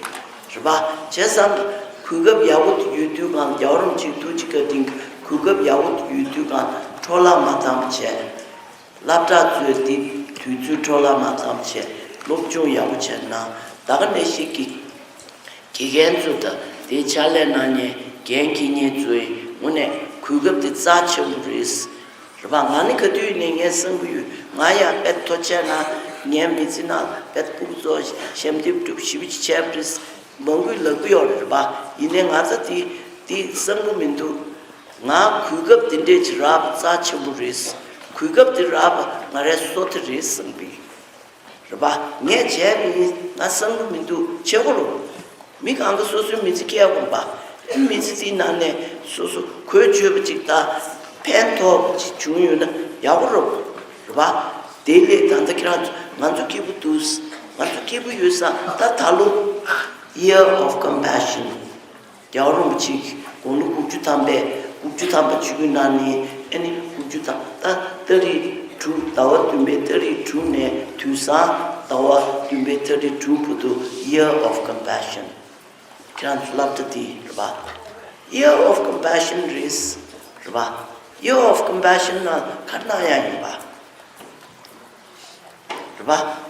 རེད་པ། བྱས་ཙང་གོ་སྐབས་ཡག་པོ་དེ་ཡོད་དུས་གང་། རྒྱལ་བ་རིན་པོ་ཆེའི་ཐུགས་རྗེ་བཀའ་དྲིན་གྱིས་གོ་སྐབས་ཡག་པོ་དེ་ཡོད་དུས་གང་འཕྲོ་བརླག་མ་བཏང་བ་བྱས། སློབ་གྲྭ་ཚོས་དེ་དུས་ཚོད་འཕྲོ་བརླག་མ་བཏང་བ་བྱས། སློབ་སྦྱོང་ཡག་པོ་བྱས་ན། ད་ག་ནང་བཞིན་གྱི་དགེ་རྒན་ཚོ་དང་དེའི་ཕྱག་ལས་གནང་མཁན་འགན་འཁྱེར་མཁན་ཚོའི་དངོས་གནས་གོ་སྐབས་དེ་རྩ་ཆེན་པོ་རེད། རེད་པ། ང་ནི་ག་དུས་ནས་ངས་གསུང་གི་ཡོད། ང་ཡང་དཔེ་མཐོ་ཆེ་ན་ངའི་མི་ཚེ་ནང་དཔེ་ཕྲུ་གུ་ཚོ་ཞབས་འདེགས་སྒྲུབ་ཞེ་པོ་ཅིག་བྱས་པ་རེད། མང་པོས་ལབ་ཀྱི་ཡོད་རེད་པ། ཡིན་ནའི་ང་ཚོ་དེ་དེ་བསམ་གྱི་མི་འདུག་ང་གོ་སྐབས་དེ་འདྲས་ཅིག་རག་པ་རྩ་ཆེན་པོ་རེད། གོ་སྐབས་དེ་རག་པ་ང་རའི་བསོད་བདེ་རེད་བསམ་པས། རེད་པ། ངས་བྱས་པ་ཡིན་ང་བསམ་གྱི་མི་འདུག་བྱེད་དགོས་རེད། མི་གང་ག་སོ་སོའི་མི་ཚེ་སྐྱེལ་དགོས་པ། མི་ཚེ་དེའི་ནང་ནས་སོ་སོ་གོ་ཆོད་པ་ཅིག་དང་ཕན་ཐོགས་པ་ཅིག་བྱུང་ཡོད་ན་ཡག་པོ་རེད། རེད་པ། དེ་ལས་ད་ལྟ་ཁྱེད་རང་ཚོ་ང་ཚོ་སྐྱིད་པོ་འདུག་ང་ཚོ་སྐྱིད་པོ་ཡོད་ས་ད་ད་ལོ། Year of Compassion། རྒྱལ་བ་རིན་པོ་ཆེ་དགུང་ལོ་དགུ་བཅུ་ཐམ་པའི་དགུ་བཅུ་ཐམ་པ་བཅུ་དགུའི་ནང་ནས། ཨ་ནི་དགུ་བཅུ་ཐམ་པ་ད་ཏ་རིག་དྲུག་ཟླ་བ་བདུན་པའི་ཏ་རིག་དྲུག་ནས་དུས་བཟང་ཟླ་བ་བདུན་པའི་ཏ་རིག་དྲུག་བར་དུ་Year of Compassion། ཁྱེད་རང་ཚོ་སློབ་གྲྭ་དེ་རེད་པ། Year of Compassion རེད། རེད་པ། Year of Compassion ནང་ག་རེ་གནང་ཡག་ཡིན་པ། རེད་པ།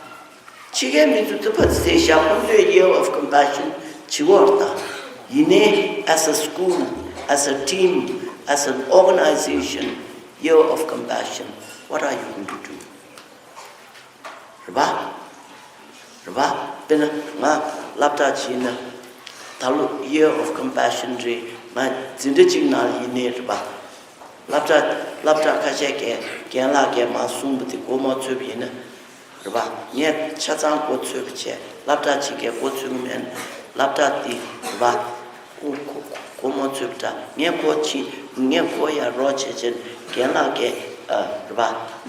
ཕྱི་རྒྱལ་མི་ཚོ་དུ་ཕ་ཚེ་ཞག་ཁོང་ཚོས་Year of Compassion བྱེད་དགོས་རེད་ད། ཡིན་ནའི་as a school, as a team, as an organization, Year of Compassion, what are you going to do? རེད་པ། རེད་པ། དཔེར་ན་ང་སློབ་གྲྭ་ཕྱིན་ན་ད་ལོ་Year of Compassion རེད། ང་འཛིན་གྲྭ་གཅིག་ནང་ལ་ཡིན་ནའི་རེད་པ། སློབ་གྲྭ་སློབ་གྲྭ་ཁ་ཤས་ཀྱིས་རྒན་ལགས་ཀྱིས་མར་གསུངས་པ་དེ་མགོ་མ་ཚོས་པ་ཡིན་ན། རེད་པ། ངས་ཆ་ཚང་མགོ་ཚོས་པ་བྱས། སློབ་གྲྭ་གཅིག་གིས་མགོ་ཚོས་ཀྱི་མེད་ན་སློབ་གྲྭ་དེ་རེད་པ། ཨོ་ཁོ་ཁོ་མགོ་མ་ཚོས་པ་འདྲ། ངས་ཁོ་ཕྱིན། ངས་ཁོ་ཡར་རོགས་བྱས་བྱས་རྒན་ལགས་ཀྱིས་ཨ་རེད་པ།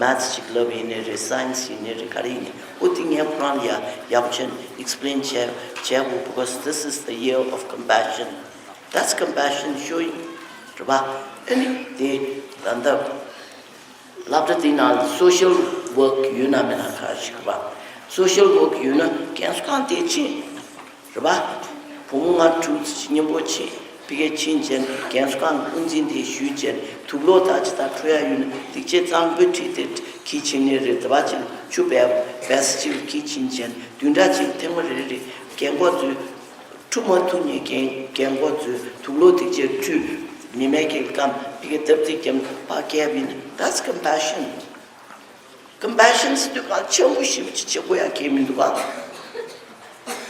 Maths ཅིག་ལབ་ཡིན་ནའི་རེད། Science ཡིན་ནའི་རེད། ག་རེ་ཡིན་ནའི་ཨོ་དེ་ངས་ཁོ་རང་ལ་ཡ་ཡག་པོ་བྱས་ནས་explain བྱས་བྱས་དགོས། Because this is the year of compassion. That's compassion showing. རེད་པ། ཨ་ནི་དེ་ད་ལྟ་སློབ་གྲྭ་དེའི་ནང་ལ་social work ཡོད་ན་མེད་ན་ག་ཞིག་རེད་པ། Social work ཡོད་ན་རྒན་གསོ་ཁང་དེ་ཕྱིན། རེད་པ། བུ་མོ་ལྔ་དྲུག་ཙམ་ཞིག་མཉམ་པོ་ཕྱིན། ཕ་གིར་ཕྱིན་བྱས་རྒན་གསོ་ཁང་དབུ་འཛིན་དེ་ཞུས་བྱས་དུག་སློག་དག་ཅིག་དང་འཁྲུ་ཡ་ཡོད་ན་སྡིག་ཆེ་གཙང་པོའི་ཁྲིད་དེ་འཁྱེར་ཕྱིན་ནའི་རེད། དེ་བ་ཅིག་ཆུ་བེ་བེ་སི་ཅིག་འཁྱེར་ཕྱིན་བྱས་བདུན་ཕྲག་གཅིག་ཐེངས་མ་རེ་རེ་རྒན་གོག་ཚོའི་འཁྲུ་མ་ཐུབ་ནས་རྒན་རྒན་གོག་ཚོའི་དུག་ལོག་དེ་ཅིག་འཁྲུས། ཉི་མའི་གི་སྐམ་ཕ་གིར་བརྡབ་གཅིག་བརྒྱབ་ཕར་བསྐྱལ་བ་ཡིན་ན། That's compassion. Compassion ཟེར་དུས་གང་ཆེན་པོ་ཞེ་པོ་ཅིག་བྱེད་དགོས་ཡ་གང་ཡང་མི་འདུག་ག་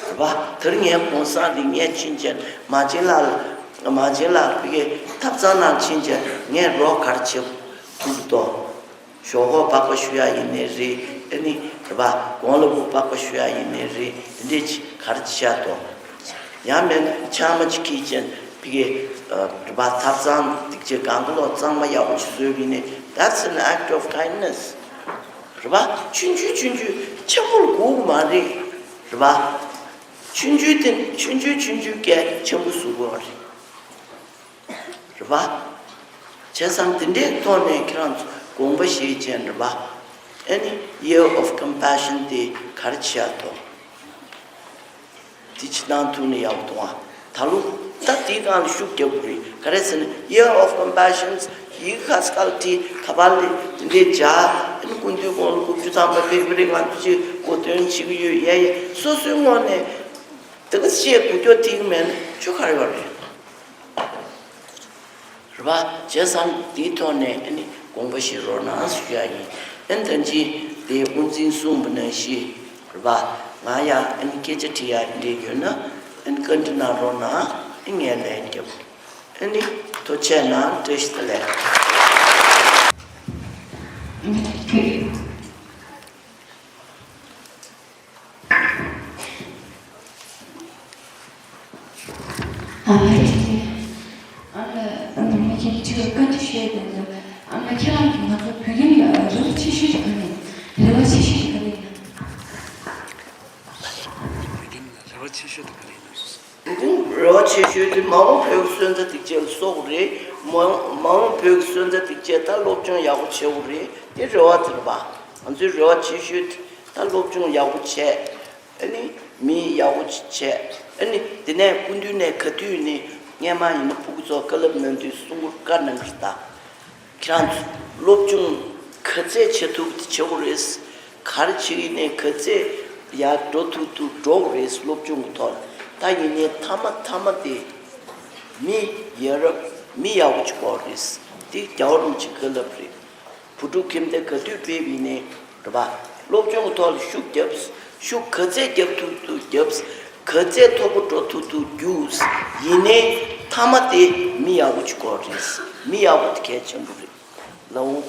རེད་པ། དེར་ངའི་གོང་ས་འདི་ངས་ཕྱིན་བྱས་མ་བྱན་ལགས་མ་བྱན་ལགས་ཕ་གིར་ཐབ་ཚང་ནང་ཕྱིན་བྱས་ངས་རོགས་ག་རེ་བྱེད་ཐུབ་ཀྱི་འདུག་ཞོག་ཁོག་སྦག་སྦག་ཞུ་ཡ་ཡིན་ནའི་རེད། ཨ་ནི་རེད་པ། དགུང་ལོ་སྦག་སྦག་ཞུ་ཡ་ཡིན་ནའི་རེད། དེ་འདྲས་ཅིག་ག་རེ་བྱེད་ཡ་འདུག་ཡང་མིན་ཕྱགས་མ་ཅིག་ཁྱེར་བྱས་ཕ་གིར་རེད་པ། ཐབ་ཚང་སྡིག་ཆེ་གང་ག་ལོག་གཙང་མ་ཡག་པོ་ཅིག་བཟོས་པ་ཡིན་ནའི། That's an act of kindness. རེད་པ། ཆུང་ཆུང་ཆུང་ཆུང་ཆེན་པོ་ལ་དགོས་ཀྱི་མ་རེད། རེད་པ། ཆུང་ཆུང་དེ་ཆུང་ཆུང་ཆུང་ཆུང་གིས་ཆེན་པོ་བཟོ་དགོས་རེད། རེད་པ། བྱས་ཙང་དེ་འདྲའི་ཐོག་ནས་ཁྱེད་རང་ཚོ་དགོངས་པ་བཞེས་བྱས་རེད་པ། ཨ་ནི་Year of Compassion དེ་ག་རེ་བྱེད་ཡ་འདུག་དེ་ཅིག་གནང་ཐུབ་ན་ཡག་པོ་འདུག་ཨ། ད་ལོ་ད་དེའི་སྒང་ལ་ཤུགས་རྒྱག་དགོས་རེད། ག་རེ་ཟེར་ན་Year of Compassion ཡི་གེ་ཁ་སྐལ་བྲིས་ཁ་པར་ལ་དེ་འདྲའི་བྱ། ཨ་ནི་སྐུ་མདུན་དགུང་ལོ་དགུ་བཅུ་ཐམ་པ་ཕེབས་པ་རེད། ང་ཚོ་ཅིག་གོ་སྟོན་བྱེད་ཀྱི་ཡོད། ཡ་ཡ་སོ་སོའི་ངོས་ནས་དེ་ག་ཅིག་གོ་སྐབས་ཐིག་མེད་ན་ཆོ་ག་རེ་ཡོད་རེད། རེད་པ། བྱས་ཙང་དེའི་ཐོག་ནས་ཨ་ནི་དགོངས་པ་བཞེས་རོགས་གནང་ཞུ་ཡ་ཡིན། ཨ་ནི་ད་ཅི་དེ་དབུ་འཛིན་གསུངས་པ་ནང་བཞིན་རེད་པ། ང་ཡང་ཨ་ནི་སྐད་ཆ་དྲི་ཡ་འདྲ་ཡོད་ན་ཨ་ནི་བཀའ་འདྲི་གནང་རོགས་གནང་། ཨ་ནི་ངས་ལན་རྒྱབ། ཨ་ནི་ཐུགས་རྗེ་གནང་། བཀྲ་ཤིས་བདེ་ལེགས། ཨ་མ་རེད། ཨ་ལ་ཨ་ནི་ངས་ཁྱེད་ཀྱི་ཁྲིད་བཀའ་འདྲི་ཞུ་ཡ་དེ་ཚོ། ཨ་མ་ཁྱེད་རང་གིས་ང་ཚོ་བོད་ཁྱིམ་ལ་རེ་བ་ཆེ་ཤོས་དེ་ག་རེ་ཡིན། རེ་བ་ཆེ་ཤོས་དེ་ག་རེ་ཡིན། བོད་ཁྱིམ་ལ་རེ་བ་ཆེ་ཤོས་དེ་ག་རེ་ཡིན། རེ་བ་ཆེ་ཤོས་དེ་མ་འོངས་བོད་ཀྱི་སོན་རྩ་སྡིངས་ཆ་ལ་གསོག་དགོས་རེད། མ་འོངས་མ་འོངས་བོད་ཀྱི་སོན་རྩ་སྡིངས་ཆ་ད་སློབ་སྦྱོང་ཡག་པོ་བྱེད་དགོས་རེད། དེ་རེ་བ་དེ་རེད་པ། ང་ཚོའི་རེ་བ་ཆེ་ཤོས་དེ་ད་སློབ་སྦྱོང་ཡག་པོ་བྱས། ཨ་ནི་མི་ཡག་པོ་ཅིག་བྱས། ཨ་ནི་དེ་ནས་སྐུ་མདུན་ནས་ག་དུས་ནས་སྔས་མ་ཡིན་ན་ཕྲུ་གུ་ཚོ་བཀའ་སློབ་གནང་དུས་གསུང་སྐོར་བཀའ་གནང་གི་རེད་ད། ཁྱེད་རང་ཚོ་སློབ་སྦྱོང་ག་ཚད་བྱེད་ཐུབ་དེ་བྱེད་དགོས་རེད། ག་རེ་བྱེད་ཀྱི་ནས་ག་ཚད་ཡར་འགྲོ་ཐུབ་ཐུབ་འགྲོ་དགོས་རེད། སློབ་སྦྱོང་གི་ཐོག་ལ། ད་ཡིན་ནའི་མཐའ་མ་མཐའ་མ་དེ་མི་ཡ་རབས་མི་ཡག་པོ་ཅིག་དགོས་རེད། དེ་རྒྱལ་བ་རིན་པོ་ཆེའི་བཀའ་སློབ་རེད། བུ་ཕྲུག་ཁྱིམ་སྡེ་ག་དུས་ཕེབས་ཡིན་ནའི་རེད་པ། སློབ་སྦྱོང་གི་ཐོག་ལ་ཤུགས་རྒྱབ། ཤུགས་ག་ཚད་རྒྱབ་ཐུབ་ཐུབ་རྒྱབ། ག་ཚད་མཐོ་པོ་འགྲོ་ཐུབ་ཐུབ་རྒྱུགས། ཡིན་ནའི་མཐའ་མ་དེ་མི་ཡག་པོ་ཅིག་དགོས་རེད། མི་ཡག་པོ་དེ་གལ་ཆེན་པོ་རེད། ལའོ།